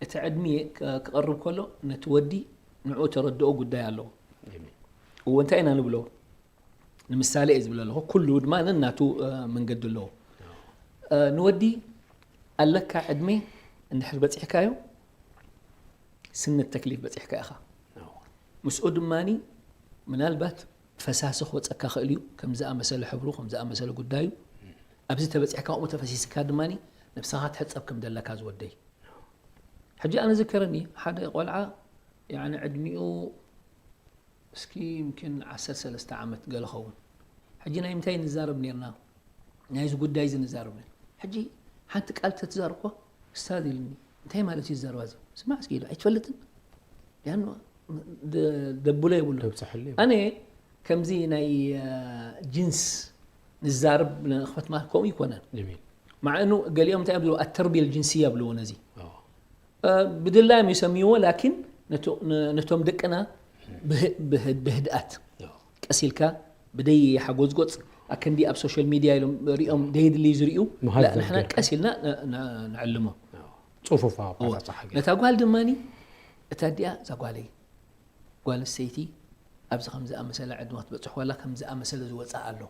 እቲ ዕድሚ ክ- ክቐርብ ከሎ ነቲ ወዲ ንዕኡ ተረድኦ ጉዳይ ኣለዎ። እዎ እንታይ ኢና ንብሎ? ንምሳሌ እየ ዝብል ኣለኹ። ኩሉ ድማ ነናቱ መንገዲ ኣለዎ። ንወዲ ኣለካ ዕድመ እንድሕር በፂሕካዮ ስነት ተክሊፍ በፂሕካ ኢኻ። ምስኡ ድማ ምናልባት ፈሳሲ ክወፀካ ክእል እዩ። ከም ዝኣመሰለ ሕብሩ ከም ዝኣመሰለ ጉዳዩ ኣብዚ ተበፂሕካ ከምኡ ተፈሲስካ ድማ ነብስኻ ትሕፀብ ከም ዘለካ ዝወደይ። ሕጂ ኣነ ዝከረኒ ሓደ ቆልዓ ያኒ ዕድሚኡ እስኪ ይምኪን ዓሰርተ ሰለስተ ዓመት ገለ ኸውን። ሕጂ ናይ ምንታይ ንዛረብ ኔርና? ናይዚ ጉዳይ እዚ ንዛረብ ኔርና። ሕጂ ሓንቲ ቃል ተትዛረብ እኳ እስታዝ ኢልኒ። እንታይ ማለት እዩ ዝዛረባ እዚ? ስማዕ እስኪ ኢሉ ኣይትፈልጥን? ያኑ ደ- ደብሎ የብሉ። ተብፅሐሉ እዩ። ኣነ ከምዚ ናይ እ፣ ጅንስ ንዛረብ ንኽፈት ማለት ከምኡ ይኮነን። ጀሚል። ማዕኑ ገሊኦም እንታይ ብልዎ ኣተርቢያ ልጅንስያ ብልዎ ነዚ ብድላዮም ይሰምይዎ ላኪን ነቶም ደቅና ብህድኣት ቀስ ኢልካ ብደይ ሓጎዝጎፅ ኣከንዲ ኣብ ሶሻል ሚድያ ኢሎም ሪኦም ደይድልዩ ዝርእዩ ንሕና ቀስ ኢልና ንዕልሞ። ፅፉፍ ነታ ጓል ድማኒ እታ ዲኣ እዛ ጓለይ ጓል ኣንስተይቲ ኣብዚ ከም ዝኣመሰለ ዕድመ ክትበፅሕ ከላ ከም ዝኣመሰለ ዝወፅኣ ኣሎ።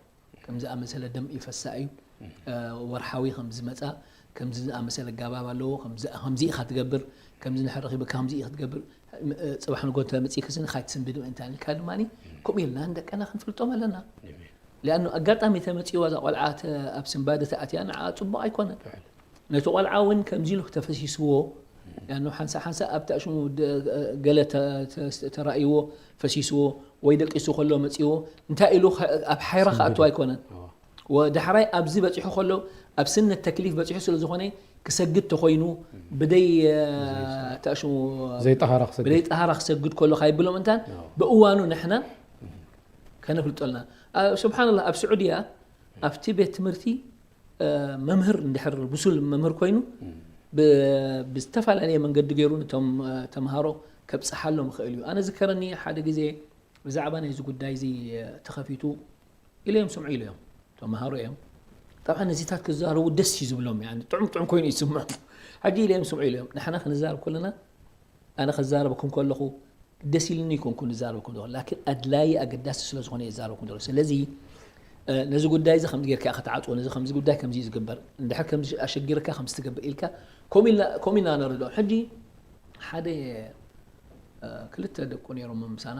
ከም ዝኣመሰለ ደም ይፈሳ እዩ። ወርሓዊ ከም ዝመፃ ከምዚ ዝኣመሰለ ኣገባብ ኣለዎ፣ ከምዚ ኢኻ ትገብር፣ ከምዚ እንድሕር ረኺብካ ከምዚ ኢኻ ትገብር፣ ጽባሕ ንጎ እንተ መጺእክሲ ንኻይትስንብድ ምእንታን ኢልካ ድማ ከምኡ ኢልና ንደቀና ክንፍልጦም ኣለና። ሊኣኑ ኣጋጣሚ ተመጺእዋ እዛ ቆልዓ ኣብ ስንባደ ተኣትያ ንዓ ጽቡቕ ኣይኮነን። ነቲ ቆልዓ እውን ከምዚ ኢሉ ተፈሲስዎ ሊኣኑ ሓንሳ ሓንሳ ኣብቲ ኣሽሙ ገለ ተራእይዎ ፈሲስዎ ወይ ደቂሱ ከሎ መጺዎ እንታይ ኢሉ ኣብ ሓይራ ክኣቱ ኣይኮነን። ወዳሕራይ ኣብዚ በጺሑ ከሎ ኣብ ስነት ተክሊፍ በጺሑ ስለ ዝኾነ ክሰግድ ተኾይኑ ብደይ ተኣሽሙ ዘይጠሃራ ክሰግድ ብደይ ጠሃራ ክሰግድ ከሎ ካይብሎም እንታን ብእዋኑ ንሕና ከነፍልጦልና ስብሓንላ ኣብ ስዑድያ ኣብቲ ቤት ትምህርቲ መምህር እንድሕር ብሱል መምህር ኮይኑ ብዝተፈላለየ መንገዲ ገይሩ ነቶም ተምሃሮ ከብፅሓሎም ይኽእል እዩ ኣነ ዝከረኒ ሓደ ግዜ ብዛዕባ ናይዚ ጉዳይ እዚ ተኸፊቱ ኢለዮም ስምዑ ኢለዮም ተምሃሮ እዮም ጠብዓ ነዚታት ክዛረቡ ደስ እዩ ዝብሎም ጥዑም ጥዑም ኮይኑ ይስምዑ ሕጂ ኢለዮም ስምዑ ኢለዮም ንሕና ክንዛረብ ከለና ኣነ ክዛረበኩም ከለኹ ደስ ኢልኒ ይኮንኩ ንዛረበኩም ዘለኹ ላኪን ኣድላዪ ኣገዳሲ ስለ ዝኾነ የዛረበኩም ዘለኹ ስለዚ ነዚ ጉዳይ እዚ ከምዚ ጌርካ ክትዓፅዎ ነዚ ከምዚ ጉዳይ ከምዚ ዝግበር እንድሕር ከምዚ ኣሸጊርካ ከምዚ ትገብር ኢልካ ከምኡ ኢና ነርድኦም ሕጂ ሓደ ክልተ ደቁ ነይሮም ምሳና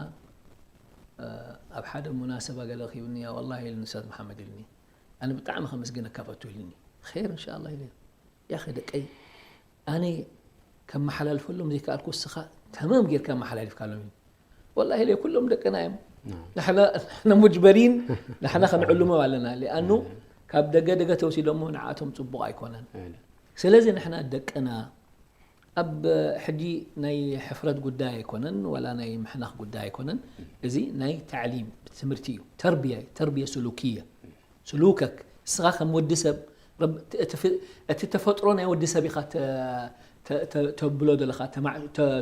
ኣብ ሓደ ሙናሰባ ገለ ኪብኒ ያ ወላሂ ኢልኒ ኡስታዝ መሓመድ ኢልኒ ኣነ ብጣዕሚ ከመስግነካ ፈቱ ኢልኒ ኸይር እንሻ ኣላ ኢለ ያኸ ደቀይ ኣነ ከመሓላልፈሎም ዘይከኣልኩ እስኻ ተማም ጌርካ ኣመሓላሊፍካሎም እዩ ወላሂ ኢለ ኩሎም ደቅና እዮም ንሕና ሙጅበሪን ንሕና ከንዕልሞ ኣለና ሊኣኑ ካብ ደገ ደገ ተወሲዶሞ ንዓቶም ፅቡቕ ኣይኮነን ስለዚ ንሕና ደቅና ኣብ ሕጂ ናይ ሕፍረት ጉዳይ ኣይኮነን ዋላ ናይ ምሕናኽ ጉዳይ ኣይኮነን እዚ ናይ ታዕሊም ትምህርቲ እዩ ተርቢያ ተርቢያ ስሉክያ ስሉከክ እስኻ ከም ወዲ ሰብ እቲ ተፈጥሮ ናይ ወዲ ሰብ ኢኻ ተብሎ ዘለኻ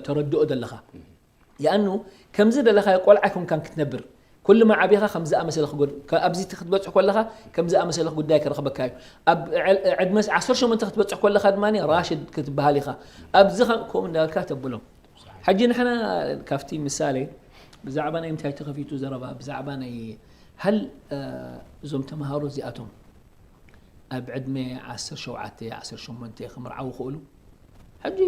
ተረድኦ ዘለኻ ያኑ ከምዚ ደለኻ ቆልዓ ኮንካን ክትነብር ኩሉ መዓቢኻ ከም ዝኣመሰለ ክጎድ ኣብዚ ክትበጽሕ ከለኻ ከም ዝኣመሰለ ጉዳይ ክረኽበካ እዩ ኣብ ዕድመ ዓሰርተ ሸሞንተ ክትበጽሕ ከለኻ ድማ ራሽድ ክትበሃል ኢኻ ኣብዚ ከምኡ እንዳበልካ ተብሎም ሕጂ ንሕና ካብቲ ምሳሌ ብዛዕባ ናይ ምንታይ ተኸፊቱ ዘረባ ብዛዕባ ናይ ሃል እዞም ተምሃሮ እዚኣቶም ኣብ ዕድመ ዓሰርተ ሸውዓተ ዓሰርተ ሸሞንተ ክምርዓው ይኽእሉ ሕጂ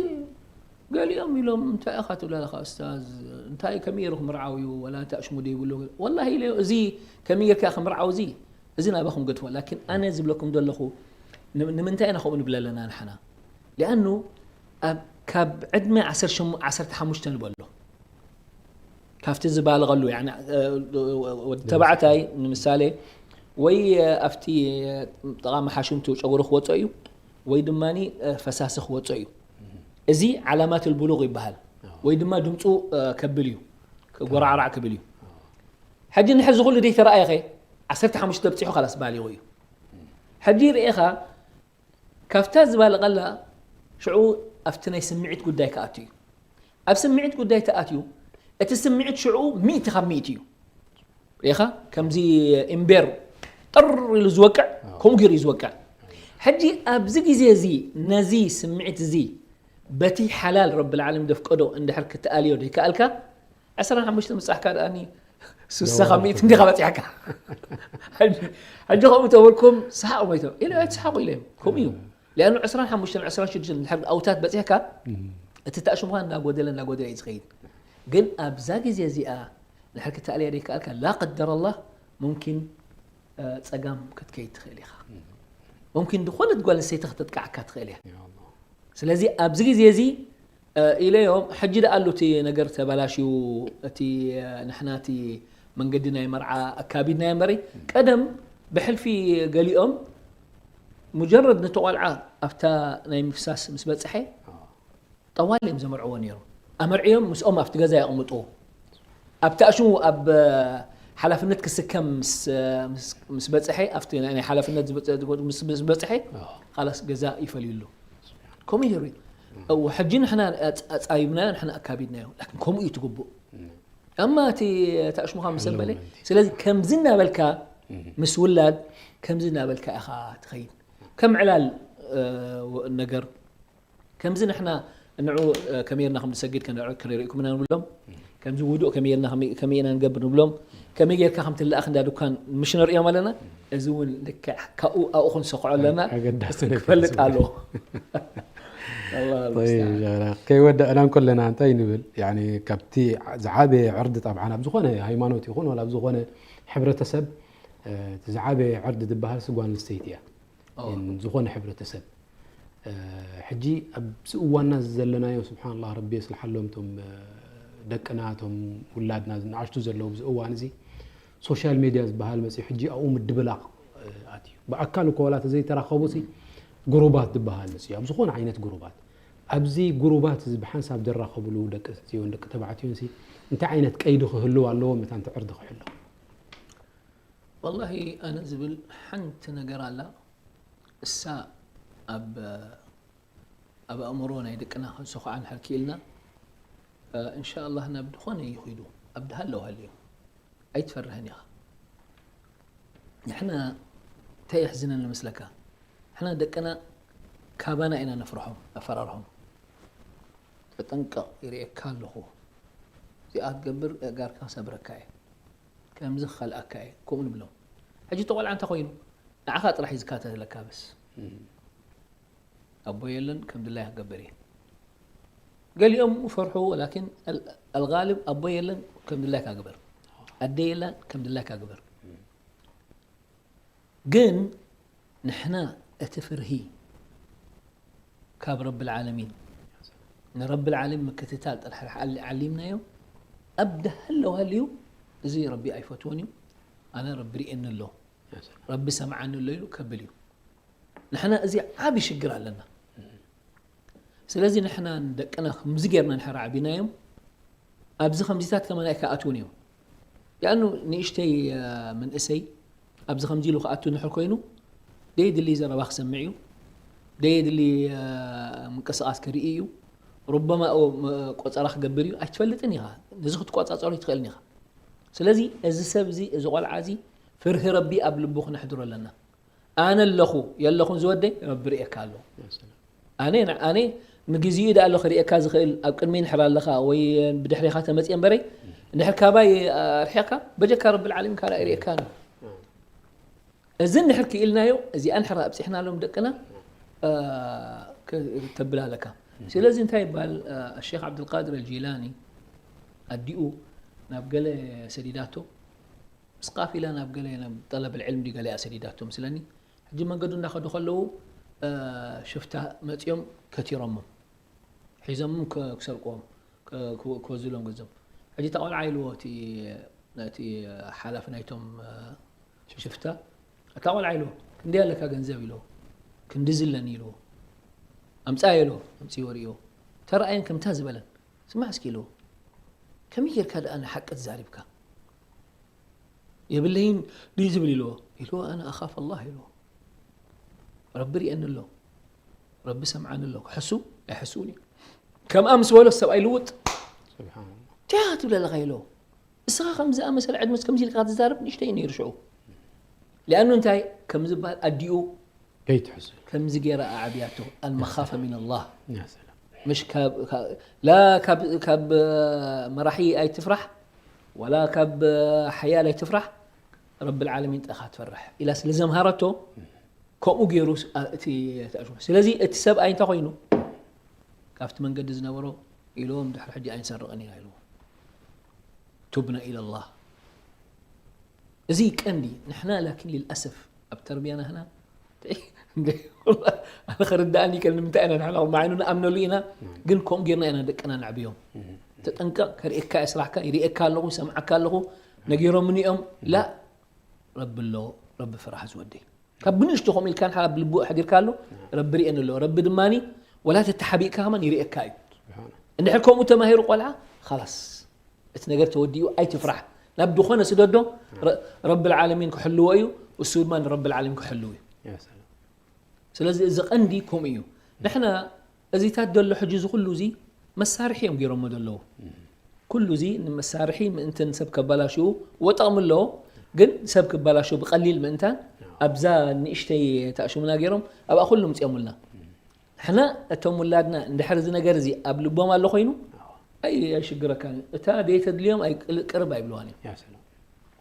ገሊኦም ኢሎም እንታይ ኢኻ ትብላ ኣለኻ እስታዝ እንታይ ከመይ ገይሩ ክምርዓው እዩ ወላ እንታይ ኣሽሙዶ ይብሉ ወላሂ ኢለ እዚ ከመይ ጌርካ ክምርዓው እዚ እዚ ናባኹም ገድፎ ላኪን ኣነ ዝብለኩም ዘለኹ ንምንታይ ኢና ከምኡ ንብል ኣለና ንሕና ሊኣኑ ካብ ዕድመ ዓሰርተ ሓሙሽተ ንበሎ ካብቲ ዝባልቐሉ ወዲ ተባዕታይ ንምሳሌ ወይ ኣብቲ ጥቓ መሓሽምቱ ጨጉሩ ክወፅኦ እዩ ወይ ድማ ፈሳሲ ክወፅኦ እዩ እዚ ዓላማት ልቡሉቕ ይበሃል ወይ ድማ ድምፁ ከብል እዩ ጎራዕራዕ ክብል እዩ ሕጂ ንሕዚ ኩሉ ደይተረኣየኸ ዓሰርተ ሓሙሽተ በፂሑ ካላስ ባሊቑ እዩ ሕጂ ርኤኻ ካብታ ዝባልቐላ ሽዑ ኣብቲ ናይ ስምዒት ጉዳይ ክኣቱ እዩ ኣብ ስምዒት ጉዳይ ተኣትዩ እቲ ስምዒት ሽዑ ሚእቲ ካብ ሚእቲ እዩ ርኢኻ ከምዚ እምቤር ጥር ኢሉ ዝወቅዕ ከምኡ ገይሩ እዩ ዝወቅዕ ሕጂ ኣብዚ ግዜ እዚ ነዚ ስምዒት እዚ በቲ ሓላል ረቢ ልዓለም ደፍቀዶ እንድሕር ክትኣልዮ ደይከኣልካ ዕስራን ሓሙሽተ ምብጻሕካ ደኣኒ ስሳ ካብ ሚእቲ እንዲኻ በጺሕካ ሕጂ ከምኡ ተበልኩም ሰሓቕ ሞይቶም ኢለ ኣይትስሓቑ ኢለ ከምኡ እዩ ሊኣኑ ዕስራን ሓሙሽተን ዕስራን ሽዱሽተን ድሕር ኣውታት በጺሕካ እቲ ተኣሽሙኻ እናጎደለ እናጎደለ እዩ ዝኸይድ ግን ኣብዛ ግዜ እዚኣ ንድሕር ክተኣልያ ደይከኣልካ ላ ቀደር ኣላህ ሙምኪን ጸጋም ክትከይድ ትኽእል ኢኻ ሙምኪን ዝኾነት ጓል ኣንስተይቲ ከተጥቅዓካ ትኽእል እያ ስለዚ ኣብዚ ግዜ እዚ ኢለዮም ሕጂ ደኣ ኣሎ እቲ ነገር ተበላሽዩ እቲ ንሕና እቲ መንገዲ ናይ መርዓ ኣካቢድናዮ እምበሪ ቀደም ብሕልፊ ገሊኦም ሙጀረድ ነቲ ቆልዓ ኣብታ ናይ ምፍሳስ ምስ በፅሐ ጠዋል እዮም ዘመርዕዎ ነይሮም ኣመርዕዮም ምስኦም ኣብቲ ገዛ የቕምጥዎ ኣብቲ ኣሽሙ ኣብ ሓላፍነት ክስከም ምስ በፅሐ ኣብቲ ናይ ሓላፍነት ምስ በፅሐ ካላስ ገዛ ይፈልዩ ኣሎ ከምኡ ይሩ እው ሕጂ ንሕና ኣጻቢብናዮ ንሕና ኣካቢድናዮ ላኪን ከምኡ እዩ ትግቡእ እማ እቲ ተኣሽሙኻ ምስ ኣበለ ስለዚ ከምዚ እናበልካ ምስ ውላድ ከምዚ እናበልካ ኢኻ ትኸይድ ከም ዕላል ነገር ከምዚ ንሕና ንዑ ከመይርና ከም ንሰግድ ከነርእኩም ኢና ንብሎም ከምዚ ውዱእ ከመይ ጌርና ከመይ ከመይ ኢና ንገብር ንብሎም፣ ከመይ ጌርካ ከም ትለኣኽ እንዳ ድኳን ምሽ ነርእዮም ኣለና። እዚ እውን ልክዕ ካብኡ ኣብኡ ክንሰኽዖ ኣለና። ኣገዳሲ እስቲ ነገር ክፈልጥ እዩ። ኣለዎ። ኣላሁ طيب ልሙስተዓን። ሸይኽና፣ ከይወዳእና እንከለና እንታይ ንብል? ያኒ ካብቲ ዝዓበየ ዕርዲ ጠብዓን ኣብ ዝኾነ ሃይማኖት ይኹን ወላ ኣብ ዝኾነ ሕብረተሰብ፣ እ፣ እቲ ዝዓበየ ዕርዲ ዝበሃል ጓል ኣንስተይቲ እያ። ኦ። ን ዝኾነ ሕብረተሰብ፣ እ፣ ሕጂ ኣብዚ እዋንና ዘለናዮ ስብሓንላህ ረቢ የስልሓሎም፣ እቶም፣ እ፣ ደቅና እቶም ውላድና ንኣሽቱ ዘለዉ ኣብዚ እዋን እዚ ሶሻል ሜድያ ዝበሃል መፅዩ፣ ሕጂ ኣብኡ ምድብላቕ፣ እ፣ ኣትዩ። ብኣካል እኮ ዋላ ተዘይተራኸቡ ሲ ግሩባት ዝበሃል መፅዩ፣ ኣብ ዝኾነ ዓይነት ግሩባት። ኣብዚ ግሩባት እዚ ብሓንሳብ ዝራኸብሉ ደቂ ኣንስትዮን ደቂ ተባዕትዮን ሲ እንታይ ዓይነት ቀይዲ ክህልው ኣለዎም እታ ዕርዲ ክሕሎ? ወላሂ ኣነ ዝብል ሓንቲ ነገር ኣላ። እሳ ኣብ ኣብ ኣእምሮ ናይ ደቅና ክንሰኹዓ እንድሕር ክኢልና፣ እ፣ እንሻኣላህ ናብ ድኾነ ይኺዱ። ኣብ ድሃለዉ ሃልዮም። ኣይትፈርህን ኢኻ። ንሕና እንታይ የሕዝነኒ መስለካ? ንሕና ደቅና ካባና ኢና ነፍርሖም፣ ነፈራርሖም። ተጠንቀቕ፣ ይርእየካ ኣለኹ። እዚኣ ክትገብር ኣእጋርካ ክሰብረካ እየ። ከምዚ ክኸልኣካ እየ። ከምኡ ንብሎም። ሕጂ እቲ ቆልዓ እንታይ ኮይኑ? ንዓኻ ጥራሕ እዩ ዝከታተለካ በስ። ኣቦ የለን፣ ከም ድላይ ክገብር እየ። ገሊኦም ፈርሑ፣ ወላኪን ኣል-፣ ኣልጋልብ ኣቦ የለን፣ ከም ድላይካ ግበር። ኣደ የላን፣ ከም ድላይካ ግበር። ግን ንሕና እቲ ፍርሂ ካብ ረብል ዓለሚን፣ ንረብል ዓለሚን ምክትታል ጥራሕ ዓሊ-፣ ዓሊምናዮ፣ ኣብ ደሃለዉ ሃልዩ፣ እዚ ረቢ ኣይፈትዎን እዩ፣ ኣነ ረቢ ርእየኒ ኣሎ፣ ረቢ ሰምዓኒ ኣሎ ኢሉ ከብል እዩ። ንሕና እዚ ዓቢ ሽግር ኣለና። ስለዚ ንሕና ንደቅና ከምዚ ጌርና እንድሕር ኣዕቢናዮም፣ ኣብዚ ከምዚታት ከማን ኣይከኣትዉን እዮም። ያኑ ንእሽተይ፣ እ፣ መንእሰይ ኣብዚ ከምዚ ኢሉ ክኣቱ እንድሕር ኮይኑ፣ ደየድሊ ዘረባ ክሰምዕ እዩ፣ ደየድሊ፣ እ፣ ምንቅስቓስ ክርኢ እዩ፣ ሩበማ፣ እ፣ ቆጸራ ክገብር እዩ፣ ኣይትፈልጥን ኢኻ። ነዚ ክትቆጻጸሮ ኣይትኽእልን ኢኻ። ስለዚ እዚ ሰብ እዚ፣ እዚ ቆልዓ እዚ ፍርሂ ረቢ ኣብ ልቡ ክነሕድሮ ኣለና። ኣነ ኣለኹ የለኹን ዝወደይ፣ ረቢ ርእየካ ኣሎ። ኣነ፣ ኣነ ንግዚኡ ደኣ ኣሎ ክርእየካ ዝኽእል፣ ኣብ ቅድመይ እንድሕር ኣለኻ ወይ ብድሕሬኻ ተመጽየ እምበረይ፣ እንድሕር ካባይ ኣርሒቕካ፣ በጀካ ረብል ዓለሚን ካልእ ኣይርእየካን እዩ። እዚ እንድሕር ክኢልናዮ፣ እዚኣ እንድሕር ኣብጺሕናሎም ደቅና፣ እ፣ ክ-፣ ተብል ኣለካ። ስለዚ እንታይ ይበሃል፣ እ፣ ሸኽ ዓብዱልቃድር ኣልጂላኒ ኣዲኡ ናብ ገለ ሰዲዳቶ፣ ምስ ቃፊላ ናብ ገለ ናብ ጠለብ ልዕልም ድዩ ገለ እያ ሰዲዳቶ መስለኒ። ሕጂ መንገዱ እንዳኸዱ ከለዉ፣ እ፣ ሽፍታ መጺኦም ከቲሮሞም። ሒዞሞም ከ-፣ ክሰርቅዎም፣ ከ-፣ ክወ-፣ ክወዝሎም ገንዘብ። ሕጂ እታ ቆልዓ ኢልዎ እቲ፣ እቲ ሓላፊ ናይቶም፣ እ፣ ሽፍታ፣ እታ ቆልዓ ኢልዎ፣ "ክንደይ ኣለካ ገንዘብ?" ኢልዎ። "ክንድዚ ኣለኒ" ኢልዎ። "ኣምጽኣዮ" ኢልዎ። ኣምጽእዎ ርእይዎ። ተረኣየን ከምታ ዝበለን። "ስማዕ እስኪ" ኢልዎ። "ከመይ ጌርካ ደኣ ንሓቂ ትዛሪብካ?" "የብለይን ድዩ ዝብል?" ኢልዎ። ኢልዎ፣ "ኣነ ኣኻፍ ኣላህ" ኢልዎ። "ረቢ ርእየኒ ኣሎ፣ ረቢ ሰምዓኒ ኣሎ፣ ክሕሱ ኣይሕስውን እዩ።" ከምኣ ምስ በሎ ሰብኣይ ልውጥ። ስብሓንላህ። "እንታይ ኢኻ ትብል ኣለኻ?" ኢልዎ። "እስኻ ከምዚ ኣመሰለ ዕድመስ ከምዚ ኢልካ ትዛረብ ንእሽተይ ነይሩ ሽዑ።" ሊኣኑ እንታይ ከም ዝበሃል ኣዲኡ ከይትሕሱ። ከምዚ ገይራ ኣዕብያቶ፣ ኣልመኻፈ ሚን ኣላህ። ያ ሰላም። ምሽ ካብ፣ ካብ፣ ላ ካብ፣ ካብ መራሒ ኣይትፍራሕ፣ ወላ ካብ ሓያል ኣይትፍራሕ፣ ረብል ዓለሚን ጠኻ ትፈርሕ ኢላ ስለ ዘምሃረቶ፣ ከምኡ ገይሩ ስ-፣ ኣ-፣ እቲ ተኣሽሙ። ስለዚ እቲ ሰብኣይ እንታይ ኮይኑ? ካብቲ መንገዲ ዝነበሮ ኢልዎም፣ ድሕሪ ሕጂ ኣይንሰርቕን ኢና ኢልዎ። ቱብና ኢለላህ። እዚ ቀንዲ ንሕና፣ ላኪን ሊልኣሰፍ ኣብ ተርቢያና ህና እንደ-፣ ኣነ ክርዳእኒ ይከል፣ ንምንታይ ኢና ንሕና ማዕኑ ንኣምነሉ ኢና፣ ግን ከምኡ ጌርና ኢና ደቅና ነዕብዮም። ተጠንቀቕ፣ ከርእየካ እየ ስራሕካ፣ ይርእየካ ኣለኹ፣ ይሰምዓካ ኣለኹ፣ ነጊሮምኒ እዮም። ላ፣ ረቢ ኣሎ፣ ረቢ ፍራሕ ዝወደይ። ካብ ብንእሽቶ ከምኡ ኢልካ ንሓ ኣብ ልቡ ኣሕዲርካ ኣሎ፣ ረቢ ርእየኒ ኣሎ። ረቢ ድማኒ ወላ ተተሓቢእካ ከማን ይርእየካ እዩ። ስብሓን። እንድሕር ከምኡ ተማሂሩ ቆልዓ፣ ኻላስ፣ እቲ ነገር ተወዲኡ፣ ኣይትፍራሕ። ናብ ዝኾነ ስደዶ፣ ረ-፣ ረብል ዓለሚን ክሕልዎ እዩ፣ እሱ ድማ ንረብል ዓለሚን ክሕልው እዩ። ያ ሰላም። ስለዚ እዚ ቀንዲ ከምኡ እዩ። ንሕና እዚታት ደሎ ሕጂ እዚ ኩሉ እዚ መሳርሒ እዮም ገይሮሞ ዘለዉ። ኩሉ እዚ ንመሳርሒ ምእንትን ሰብ ከባላሽው ወጠቕሚ ኣለዎ፣ ግን ሰብ ክባላሽው ብቐሊል ምእንታን ኣብዛ ንእሽተይ ተኣሽሙና ገይሮም ኣብኣ ኩሉ ምፅኦምልና። ንሕና እቶም ውላድና እንድሕር እዚ ነገር እዚ ኣብ ልቦም ኣሎ ኮይኑ፣ ኣይሽግረካን። እታ ዘይተድልዮም ኣይቅል-፣ ቅርብ ኣይብልዋን እዮም። يا سلام.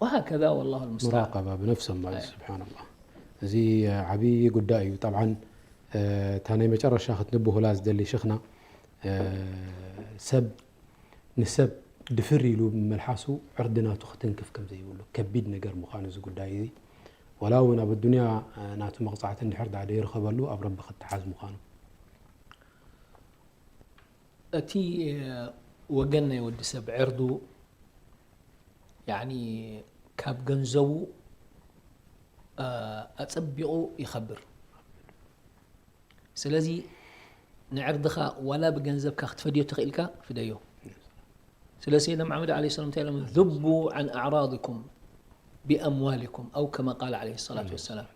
وهكذا والله المستعان. ሙራቀባ ብነፍሶም ማለት ስብሓንላህ። እዚ ዓብዪ ጉዳይ እዩ። ጠብዓን እታ ናይ መጨረሻ ክትንብሁላ ዝደሊ ሽኽና፣ ሰብ ንሰብ ድፍር ኢሉ ብመልሓሱ ዕርዲ ናቱ ክትንክፍ ከም ዘይብሉ ከቢድ ነገር ምዃኑ፣ እዚ ጉዳይ እዚ ዋላ እውን ኣብ ኣዱንያ ናቱ መቕጻዕቲ እንድሕር ደኣ ደይረኸበሉ ኣብ ረቢ ክተሓዝ ምዃኑ። እቲ ወገን ናይ ወዲ ሰብ ዕርዱ ያኒ ካብ ገንዘቡ ኣጸቢቑ ይኸብር። ስለዚ ንዕርድኻ ዋላ ብገንዘብካ ክትፈድዮ ተኽኢልካ ፍደዮ። ስለ ሰይድና መሓመድ ዓለይሂ ሰላም እንታይ ኢሎም? ذبوا عن أعراضكم بأموالكم أو كما قال عليه الصلاة والسلام.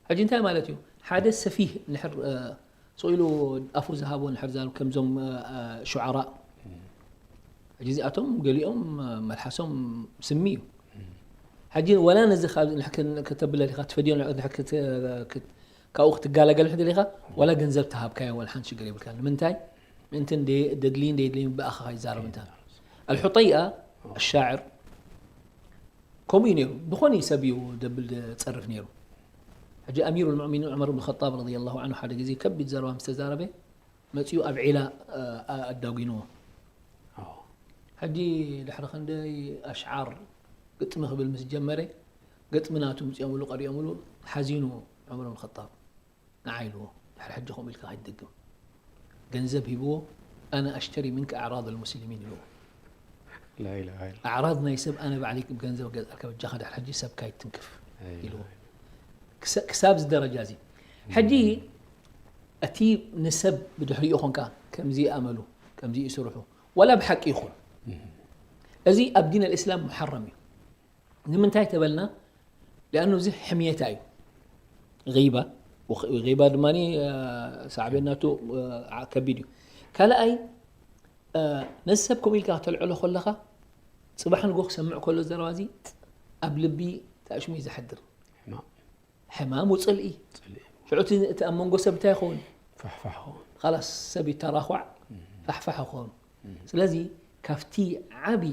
ሕጂ እንታይ ማለት እዩ? ሓደ ሰፊህ ንሕር ስቕ ኢሉ ኣፉ ዝሃቦ ንሕር ዛሉ ከምዞም ሹዓራ። ሕጂ እዚኣቶም ገሊኦም መልሓሶም ስሚ እዩ። ሕጂ ወላ ነዚ ካብ ከተብለ ዲኻ ትፈድዮ ካብኡ ክትጋላገል ሕደ ዲኻ ወላ ገንዘብ ተሃብካዮ ወላ ሓንቲ ሽግር የብልካ። ንምንታይ? ምእንቲ ደድልይን ደየድልይን ብኣኻ ይዛረብ እንታ። ኣልሑጠይኣ ኣሻዕር ከምኡ እዩ ነይሩ። ብኾነ ሰብ እዩ ደብል ጸርፍ ነይሩ። ሕጂ ኣሚሩ ልሙእሚኒን ዑመር ብን ኸጣብ ረዲየላሁ ዓንሁ ሓደ ግዜ ከቢድ ዘረባ ምስ ተዛረበ መጺኡ ኣብ ዒላ ኣዳጒንዎ። ሕጂ ድሕሪ ክንደይ ኣሽዓር ግጥሚ ክብል ምስ ጀመረ ግጥሚ ናቱ ምጽኦምሉ ቀሪኦምሉ ሓዚኑ ዑመር ብን ኸጣብ። ንዓ ኢልዎ፣ ድሕሪ ሕጂ ከምኡ ኢልካ ከይትድግም። ገንዘብ ሂብዎ፣ ኣነ ኣሽተሪ ምንከ ኣዕራድ ኣልሙስሊሚን ኢልዎ። ኣዕራድ ናይ ሰብ ኣነ ባዕለይ ብገንዘብ ገዝኣልካ በጃኻ ድሕሪ ሕጂ ሰብ ከይትንክፍ ኢልዎ። ክሳብ እዚ ደረጃ እዚ። ሕጂ እቲ ንሰብ ብድሕሪኡ ኾንካ ከምዚ ይኣመሉ፣ ከምዚ ይስርሑ፣ ዋላ ብሓቂ ይኹን፣ እዚ ኣብ ዲን ኣልእስላም ሙሓረም እዩ። ንምንታይ ተበልና? ሊኣኑ እዚ ሕምየታ እዩ። ጊባ፣ ጊባ ድማ ሳዕቤናቱ ከቢድ እዩ። ካልኣይ፣ ነዚ ሰብ ከምኡ ኢልካ ከተልዕሎ ከለኻ፣ ፅባሕ ንጎ ክሰምዕ ከሎ ዘረባ እዚ ኣብ ልቢ ተኣሽሙ እዩ ዘሕድር። ሕማም ውፅልኢ። ሽዑ እቲ ኣብ መንጎ ሰብ እንታይ ይኸውን? ፋሕፋሕ ይኸውን። ኻላስ ሰብ ይተራኳዕ፣ ፋሕፋሕ ይኸውን። ስለዚ ካብቲ ዓቢ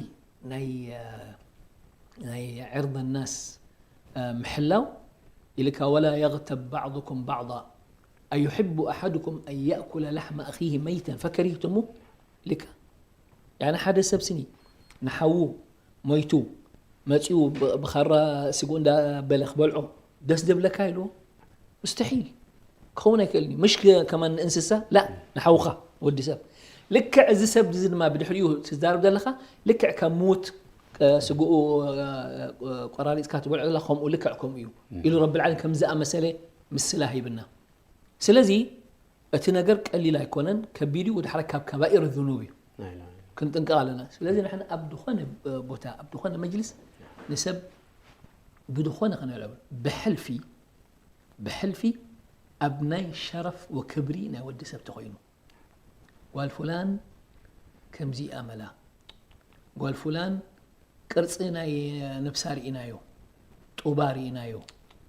ናይ ናይ ዕርድ ናስ ምሕላው ኢልካ፣ ولا يغتب بعضكم بعضا أيحب أحدكم أن يأكل لحم أخيه ميتا فكرهتموه ኢልካ። ያኒ ሓደ ሰብ ስኒ ንሓዉ ሞይቱ መጺኡ ብኻራ ስግኡ እንዳበለ ክበልዖ ደስ ደብለካ ኢልዎ? ሙስተሒል ክኸውን ኣይክእልን እዩ። ምሽ ከማን ንእንስሳ ላ ንሓውኻ ወዲ ሰብ ልክዕ እዚ ሰብ እዚ ድማ ብድሕሪኡ ትዛረብ ዘለኻ ልክዕ ከም ሙት ስግኡ ቆራሪፅካ ትበልዖ ዘላ ከምኡ ልክዕ ከምኡ እዩ ኢሉ ረቢ ልዓለሚን ከም ዝኣመሰለ ምስላ ሂብና። ስለዚ እቲ ነገር ቀሊል ኣይኮነን፣ ከቢድ እዩ፣ ወድሓረ ካብ ከባኢር ዙኑብ እዩ። ክንጥንቀቕ ኣለና። ስለዚ ንሕና ኣብ ዝኾነ ቦታ ኣብ ዝኾነ መጅልስ ንሰብ ብድኾነ ከነልዕሎ ብሕልፊ ብሕልፊ ኣብ ናይ ሸረፍ ወክብሪ ናይ ወዲ ሰብ ተኾይኑ ጓል ፉላን ከምዚ ኣመላ ጓል ፉላን ቅርጺ ናይ ነብሳ ርኢናዮ ጡባ ርኢናዮ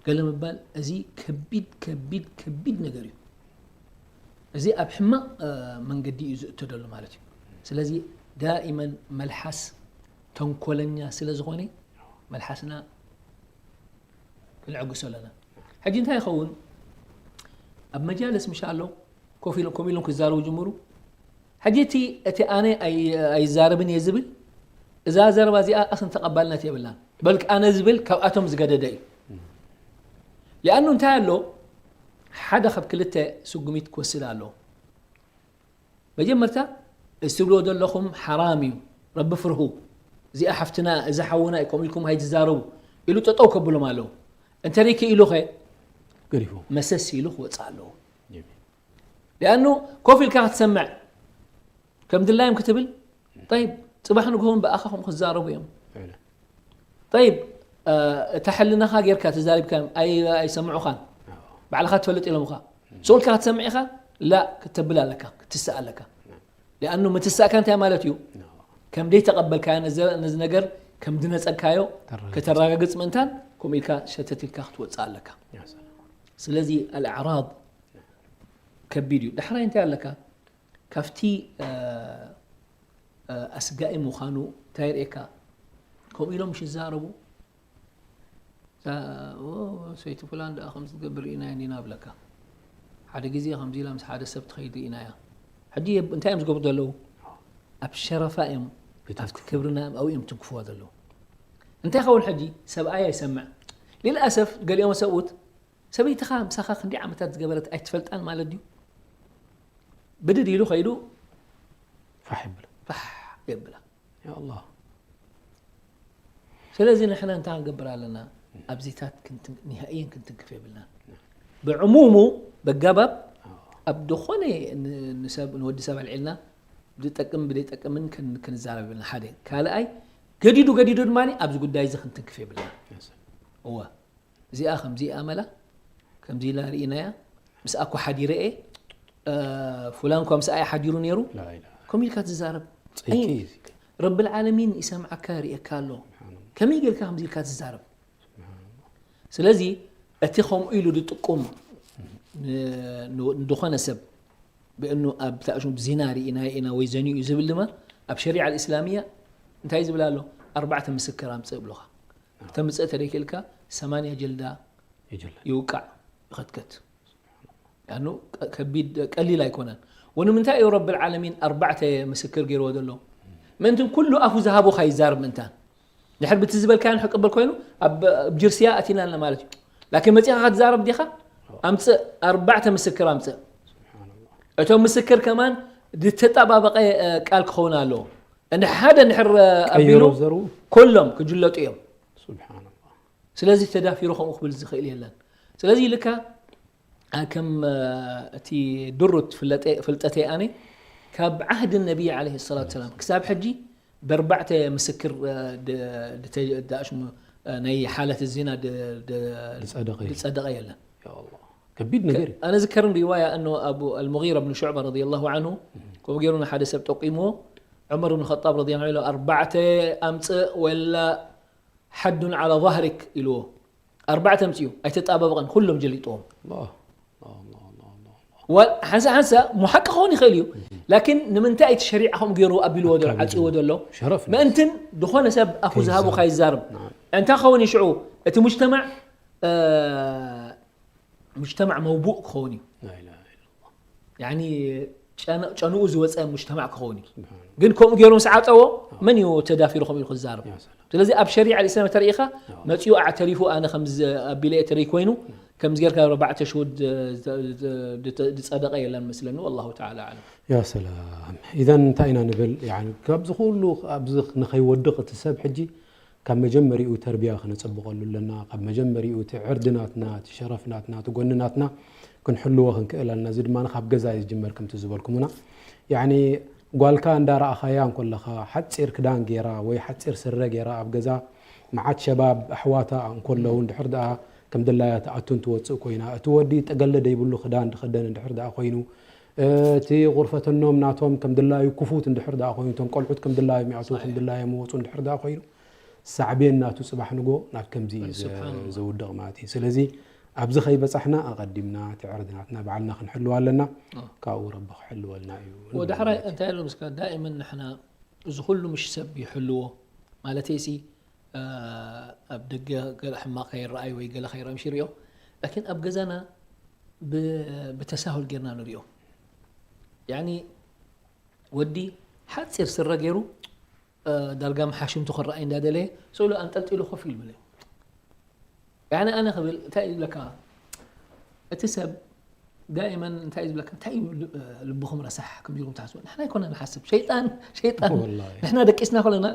ገለ ምባል እዚ ከቢድ ከቢድ ከቢድ ነገር እዩ። እዚ ኣብ ሕማቕ መንገዲ እዩ ዝእተደሉ ማለት እዩ። ስለዚ ዳኢመን መልሓስ ተንኮለኛ ስለ ዝኾነ መልሓስና ክንዕግሶ ኣለና። ሕጂ እንታይ ይኸውን ኣብ መጃልስ ምሻ ኣሎ ኮፍ ኢሎም ኮፍ ኢሎም ክዛረቡ ጅምሩ። ሕጂ እቲ እቲ ኣነ ኣይዛረብን እየ ዝብል እዛ ዘረባ እዚኣ ኣስን ተቐባልነት የብላን። በልክ ኣነ ዝብል ካብኣቶም ዝገደደ እዩ። ሊኣኑ እንታይ ኣሎ ሓደ ካብ ክልተ ስጉሚት ክወስድ ኣለዎ። መጀመርታ እዚ ትብልዎ ዘለኹም ሓራም እዩ፣ ረቢ ፍርሁ፣ እዚኣ ሓፍትና፣ እዚ ሓውና እዩ፣ ከምኡ ኢልኩም ኣይትዛረቡ ኢሉ ጠጠው ከብሎም ኣለዎ። እንተደይ ክኢሉ ኸ ገሪፉ መሰስ ኢሉ ክወፅእ ኣለዎ። ሊኣኑ ኮፍ ኢልካ ክትሰምዕ ከም ድላዮም ክትብል ጠይብ፣ ፅባሕ ንግሆን ብኣኻ ከም ክዛረቡ እዮም። ጠይብ፣ እታ ሕልናኻ ጌርካ ተዛሪብካዮም ኣይሰምዑኻን፣ ባዕልኻ ትፈልጥ ኢሎምኻ። ስቕ ኢልካ ክትሰምዕ ኢኻ፣ ላ፣ ክተብል ኣለካ፣ ክትስእ ኣለካ። ሊኣኑ ምትሳእካ እንታይ ማለት እዩ? ከም ደይተቐበልካዮ ነዚ ነገር ከም ድነጸግካዮ ከተረጋግጽ ምእንታን ከምኡ ኢልካ ሸተት ኢልካ ክትወጽእ ኣለካ። ስለዚ ኣልኣዕራድ ከቢድ እዩ። ዳሕራይ እንታይ ኣለካ? ካብቲ ኣስጋኢ ምዃኑ እንታይ የርእየካ? ከምኡ ኢሎም ምሽ ዝዛረቡ፣ ሰይቲ ፍላን ደኣ ከምዚ ትገብር ርኢናያ እንዲና ብለካ። ሓደ ግዜ ከምዚ ኢላ ምስ ሓደ ሰብ ትኸይድ ርኢናያ። ሕጂ እንታይ እዮም ዝገብሩ ዘለዉ? ኣብ ሸረፋ እዮም ኣብቲ ክብርና ኣብኡ እዮም ትንክፍዋ ዘለዉ። እንታይ ይኸውን ሕጂ? ሰብኣያ ይሰምዕ። ሊልኣሰፍ ገሊኦም ሰብኡት ሰበይትኻ ምሳኻ ክንደይ ዓመታት ዝገበረት ኣይትፈልጣን ማለት ድዩ? ብድድ ኢሉ ኸይዱ ፋሕ ይብል። ፋሕ የብላ። ያ ኣላህ። ስለዚ ንሕና እንታይ ክንገብር ኣለና? ኣብዚታት ክንትን- ኒሃእየን ክንትንክፍ የብልናን። ብዕሙሙ በጋባብ ኣብ ዝኾነ ን- ንሰብ ንወዲ ሰብ ኣልዒልና ዝጠቅም ብደይጠቅምን ክን- ክንዛረብ የብልና። ሓደ ካልኣይ ገዲዱ ገዲዱ ድማ ኣብዚ ጉዳይ እዚ ክንትንክፍ የብልና። እወ እዚኣ ከምዚኣ መላ ከምዚ ኢላ ርኢናያ ምስኣ እኮ ሓዲረ እየ፣ ፉላን እኳ ምስኣ ሓዲሩ ነይሩ። ከምኡ ኢልካ ትዛረብ። ረብል ዓለሚን ይሰምዓካ፣ ርእየካ ኣሎ። ከመይ ጌርካ ከምዚ ኢልካ ትዛረብ? ስለዚ እቲ ከምኡ ኢሉ ዝጥቁም ንዝኾነ ሰብ ብእኑ ኣብ ተእሹም ዚና ርኢና ኢና ወይ ዘንዩ እዩ ዝብል ድማ ኣብ ሸሪዓ እስላሚያ እንታይ ዝብል ኣሎ? ኣርባዕተ ምስክር ኣምፅእ ብሎኻ። ተምፅእ ተደይክልካ ሰማንያ ጀልዳ ይውቃዕ ይኸትከት። ያኑ ከቢድ ቀሊል ኣይኮነን። ወንምንታይ እዩ ረብል ዓለሚን ኣርባዕተ ምስክር ገይርዎ ዘሎ? ምእንትን ኩሉ ኣፉ ዝሃቦ ካይዛርብ ምእንታን ድሕር ብቲ ዝበልካዮን ክቅበል ኮይኑ ኣብ ጅርስያ ኣቲናልና ማለት እዩ። ላኪን መፂኻ ክትዛረብ ዲኻ? ኣምፅእ፣ ኣርባዕተ ምስክር ኣምፅእ። እቶም ምስክር ከማን ዝተጣባበቀ ቃል ክኸውን ኣለዎ። እንደ ሓደ ንሕር ኣቢሉ ዘሩ ኩሎም ክጅለጡ እዮም። ስብሓንላህ። ስለዚ ተዳፊሩ ከምኡ ክብል ዝኽእል የለን። ስለዚህ ልካ ከም እቲ ድሩት ፍልጠተይ ኣነ ካብ ዓህድ ነቢይ ዓለይሂ ሰላቱ ሰላም ክሳብ ሕጂ በርባዕተ ምስክር ናይ ሓለት ዚና ዝጸደቀ የለን። ከቢድ ነገር እዩ። ኣነ ዝከርን ሪዋያ እኖ ኣቡ ኣልሙጊራ ብን ሹዕባ ረዲየላሁ ዓንሁ ከምኡ ገይሩ ንሓደ ሰብ ጠቂምዎ ዑመር ብን ኸጣብ ረዲየላሁ ዓንሁ ኣርባዕተ ኣምፅእ ወላ ሓዱን ዓላ ዛህሪክ ኢልዎ። ኣርባዕተ ኣምፅኡ ኣይተጣባበቐን፣ ኩሎም ጀሊጥዎም። ሓንሳ ሓንሳ ሙሓቂ ክኸውን ይኽእል እዩ፣ ላኪን ንምንታይ እቲ ሸሪዓ ከምኡ ገይሩ ኣቢልዎ ዘሎ ዓፅዎ ዘሎ ምእንትን ዝኾነ ሰብ ኣፉ ዝሃቡ ካይዛርብ እንታይ ክኸውን እዩ ሽዑ እቲ ሙጅተማዕ ሙጅተማዕ መውቡእ ክኸውን እዩ። ጨንኡ ዝወፀ ሙጅተማዕ ክኸውን እዩ። ግን ከምኡ ገይሩ ምስ ዓፀዎ መን እዩ ተዳፊሩ ከምኡ ኢሉ ክዛረብ? ስለዚ ኣብ ሸሪዓ ልእስላም ተርእኻ መፂኡ ኣዕተሪፉ ኣነ ከምዚ ኣቢለ እየ ተርኢ ኮይኑ ከምዚ ጌርካ ኣርባዕተ ሽሁድ ዝፀደቀ የለን መስለኒ። ወላሁ ተዓላ ኣዕለም። ያ ሰላም። ኢዘን እንታይ ኢና ንብል? ያኒ ካብዚ ኩሉ ኣብዚ ንኸይወድቕ እቲ ሰብ ሕጂ ካብ መጀመሪኡ ተርቢያ ክነጸብቐሉ ኣለና። ካብ መጀመሪኡ እቲ ዕርዲ ናትና፣ እቲ ሸረፍ ናትና፣ እቲ ጎኒ ናትና ክንሕልዎ ክንክእል ኣለና። እዚ ድማ ካብ ገዛ እዩ ዝጅመር ከምቲ ዝበልኩምና። ያኒ ጓልካ እንዳረኣኻያ እንኮለኻ ሓጺር ክዳን ጌራ ወይ ሓጺር ስረ ጌራ ኣብ ገዛ መዓት ሸባብ ኣሕዋታ እንኮለዉ እንድሕር ደኣ ከም ድላያ ትኣቱን ትወጽእ ኮይና፣ እቲ ወዲ ጠገለ ደይብሉ ክዳን ድኸደን እንድሕር ደኣ ኮይኑ፣ እቲ ቁርፈተኖም ናቶም ከም ድላዩ ክፉት እንድሕር ደኣ ኮይኑ፣ እቶም ቆልዑት ከም ድላዮም ይኣትዉ ከም ድላዮም ይወጹ እንድሕር ደኣ ኮይኑ፣ ሳዕቤን ናቱ ጽባሕ ንጎ ናብ ከምዚ እዩ ዘውድቕ ማለት እዩ። ስለዚ ኣብዚ ከይበጻሕና ኣቐዲምና እቲ ዕርዲ ናትና ባዕልና ክንሕልዋ ኣለና። ካብኡ ረቢ ክሕልወልና እዩ። ወዳሕራይ እንታይ ኣሎ ምስካ ዳኢመን ንሕና እዚ ኩሉ ምሽ ሰብ ይሕልዎ ማለተይሲ ኣብ ደገ ገለ ሕማቕ ከይረኣይ ወይ ገለ ከይረኣይ ምሽ ይሪኦ ላኪን ኣብ ገዛና ብተሳሁል ጌርና ንሪኦ። ያኒ ወዲ ሓፂር ስረ ገይሩ ዳርጋ መሓሽምቱ ክረኣይ እንዳደለየ ስእሉ ኣንጠልጢሉ ኮፍ ኢሉ ብለ ያኒ ኣነ ክብል እንታይ እዩ ዝብለካ እቲ ሰብ ዳኢመን እንታይ እዩ ዝብለካ እንታይ እዩ ልብኹም ረሳሕ ከም ኢልኩም ትሓስቡ ንሕና ኣይኮነ ንሓስብ ሸይጣን ሸይጣን ንሕና ደቂስና ኮለና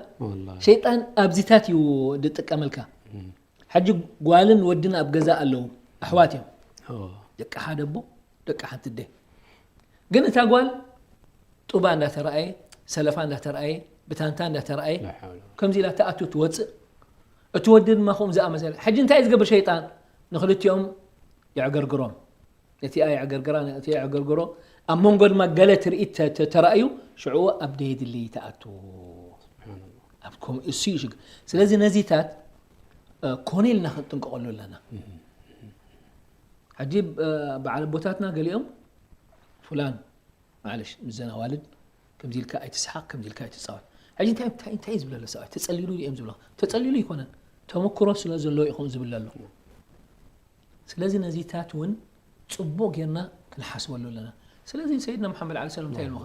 ሸይጣን ኣብዚታት እዩ ዝጥቀመልካ ሕጂ ጓልን ወድን ኣብ ገዛ ኣለዉ ኣሕዋት እዮም ደቂ ሓደ ኣቦ ደቂ ሓንቲ ኣደ ግን እታ ጓል ጡባ እንዳተረኣየ ሰለፋ እንዳተረኣየ ብታንታ እንዳተረኣየ ከምዚ ኢላ ትኣቱ ትወፅእ እቲ ወዲ ድማ ከምኡ ዝኣመሰለ ሕጂ እንታይ እዩ ዝገብር ሸይጣን ንክልቲኦም የዕገርግሮም ነቲኣ የዕገርግራ ነቲ የዕገርግሮ ኣብ መንጎ ድማ ገለ ትርኢት ተረኣዩ ሽዑ ኣብ ደየድሊ ትኣቱ ኣብ ከምኡ እሱ እዩ ሽግር ስለዚ ነዚታት ኮነ ኢልና ክንጥንቀቐሉ ኣለና ሕጂ በዓል ኣቦታትና ገሊኦም ፍላን ማለሽ ምዘን ኣዋልድ ከምዚ ኢልካ ኣይትስሓቕ፣ ከምዚ ኢልካ ኣይትጻወት። ሕጂ እንታይ እንታይ እንታይ ዝብለሉ ሰብኣይ ተጸሊሉ እዮም ዝብሎ። ተጸሊሉ ይኮነን፣ ተመክሮ ስለ ዘለዎ ይኹን ዝብለሉ። ስለዚ ነዚታት እውን ጽቡቕ ጌርና ክንሓስበሉ ኣለና። ስለዚ ሰይድና መሓመድ ዓሊ ሰለም እንታይ ኢልካ?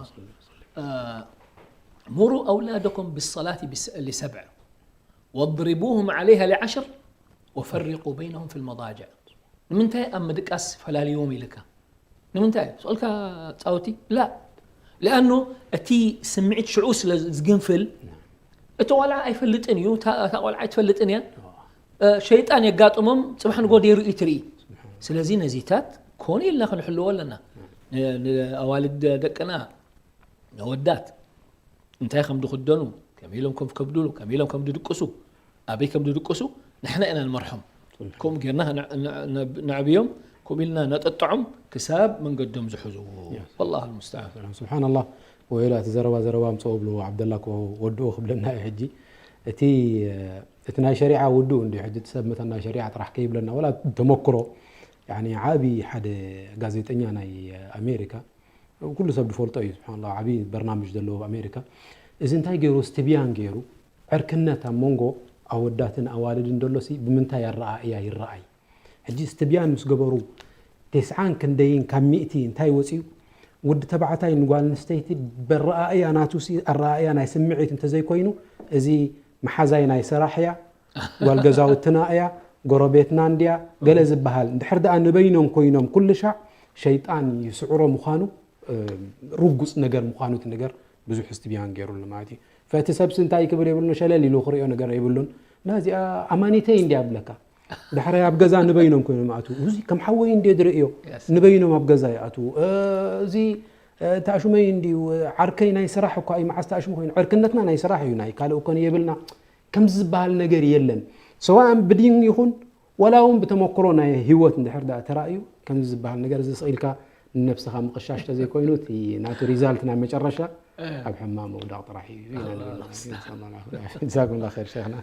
ሙሩ ኣውላደኩም ብሰላቲ ሊሰብዕ ወድሪቡሁም ዓለይሃ ሊዓሽር ወፈሪቁ በይነሁም ፊ ልመዳጅዕ። ንምንታይ ኣብ ምድቃስ ፈላልይዎም ኢልካ? ንምንታይ ስልካ ጻውቲ ላ? ሊኣኑ እቲ ስምዒት ሽዑ ስለ ዝግንፍል እቲ ቆልዓ ኣይፈልጥን እዩ፣ እታ ቆልዓ ኣይትፈልጥን እያ። ሸይጣን የጋጥሞም፣ ጽባሕ ንጎ ደይሩ እዩ ትርኢ። ስለዚ ነዚታት ኮነ ኢልና ክንሕልዎ ኣለና። ኣዋልድ ደቅና ነወዳት እንታይ ከም ድኽደኑ፣ ከመይ ኢሎም ከም ከብድሉ፣ ከመይ ኢሎም ከም ድድቅሱ፣ ኣበይ ከም ድድቅሱ ንሕና ኢና ንመርሖም። ከምኡ ጌርና ነዕብዮም፣ ከምኡ ኢልና ነጠጥዖም ክሳብ መንገዶም ዝሕዝዎ። ወላሁ ልሙስተዓን። ስብሓንላህ። ወይላ እቲ ዘረባ ዘረባ ምፅኦ ብሉ ዓብደላ እኮ ወድኡ ክብለና እዩ ሕጂ። እቲ እቲ ናይ ሸሪዓ ውድኡ እንዲ ሕጂ እቲ ሰብ መተን ናይ ሸሪዓ ጥራሕ ከይብለና ወላ ተመክሮ። ዓቢ ሓደ ጋዜጠኛ ናይ ኣሜሪካ ኩሉ ሰብ ዝፈልጦ እዩ። ስብሓንላ ዓብዪ በርናምጅ ዘለዎ ኣብ ኣሜሪካ። እዚ እንታይ ገይሩ? ስትብያን ገይሩ ዕርክነት ኣብ መንጎ ኣወዳትን ኣዋልድን ደሎሲ ብምንታይ ኣረኣእያ ይረኣይ? ሕጂ ስትብያን ምስ ገበሩ ቴስዓን ክንደይን ካብ ሚእቲ እንታይ ወፅዩ? ወዲ ተባዕታይ ንጓል ኣንስተይቲ በረኣእያ ናቱ ሲ ኣረኣእያ ናይ ስምዒት እንተዘይኮይኑ እዚ መሓዛይ ናይ ስራሕ እያ፣ ጓል ገዛውትና እያ፣ ጎረቤትና እንድያ ገለ ዝበሃል እንድሕር ደኣ ንበይኖም ኮይኖም ኩሉ ሻዕ ሸይጣን ይስዕሮ ምዃኑ ርጉፅ ነገር ምዃኑ እቲ ነገር ብዙሕ ስትብያን ገይሩሉ ማለት እዩ። ፈቲ ሰብሲ እንታይ ክብል የብሉን፣ ሸለል ኢሉ ክሪኦ ነገር የብሉን። ናዚኣ ኣማኒተይ እንዲ ኣብለካ ድሕሪ ኣብ ገዛ ንበይኖም ኮይኖም ኣትዉ። እዚ ከም ሓወይ እንዲ ዝርእዮ ንበይኖም ኣብ ገዛ ይኣትዉ። እዚ ተኣሽመይ እንዲዩ ዓርከይ ናይ ስራሕ እኳ እዩ። መዓስ ተኣሽሙ ኮይኑ ዕርክነትና ናይ ስራሕ እዩ፣ ናይ ካልእ እኮ የብልና። ከምዚ ዝበሃል ነገር የለን። ሰዋእን ብዲን ይኹን ወላ እውን ብተመክሮ ናይ ህይወት እንድሕር ደኣ ተራእዩ ከምዚ ዝበሃል ነገር እዚ ስቕ ኢልካ ንነብስኻ ምቕሻሽ ተዘይኮይኑ እቲ ናቱ ሪዛልት ናይ መጨረሻ ኣብ ሕማም ምውዳቕ ጥራሕ እዩ ኢና ንብል። ጀዛኩምላ ኸይር ሸይኽና።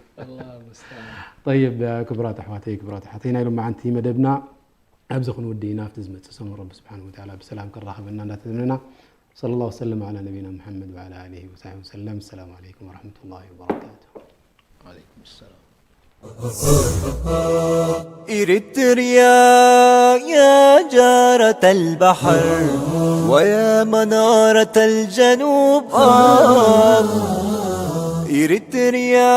ጠይብ ክቡራት ኣሕዋተይ ክቡራት ኣሕዋተይ ናይ ሎማዓንቲ መደብና ኣብዚ ክንውድእ ኢና። ኣብቲ ዝመፅእ ሰሙን ረቢ ስብሓን ወተዓላ ብሰላም ከራኽበና እንዳተመነና صلى الله وسلم على نبينا محمد وعلى آله وصحبه وسلم. السلام عليكم ورحمة الله وبركاته. عليكم السلام. إريتريا يا جارة البحر ويا منارة الجنوب آه إريتريا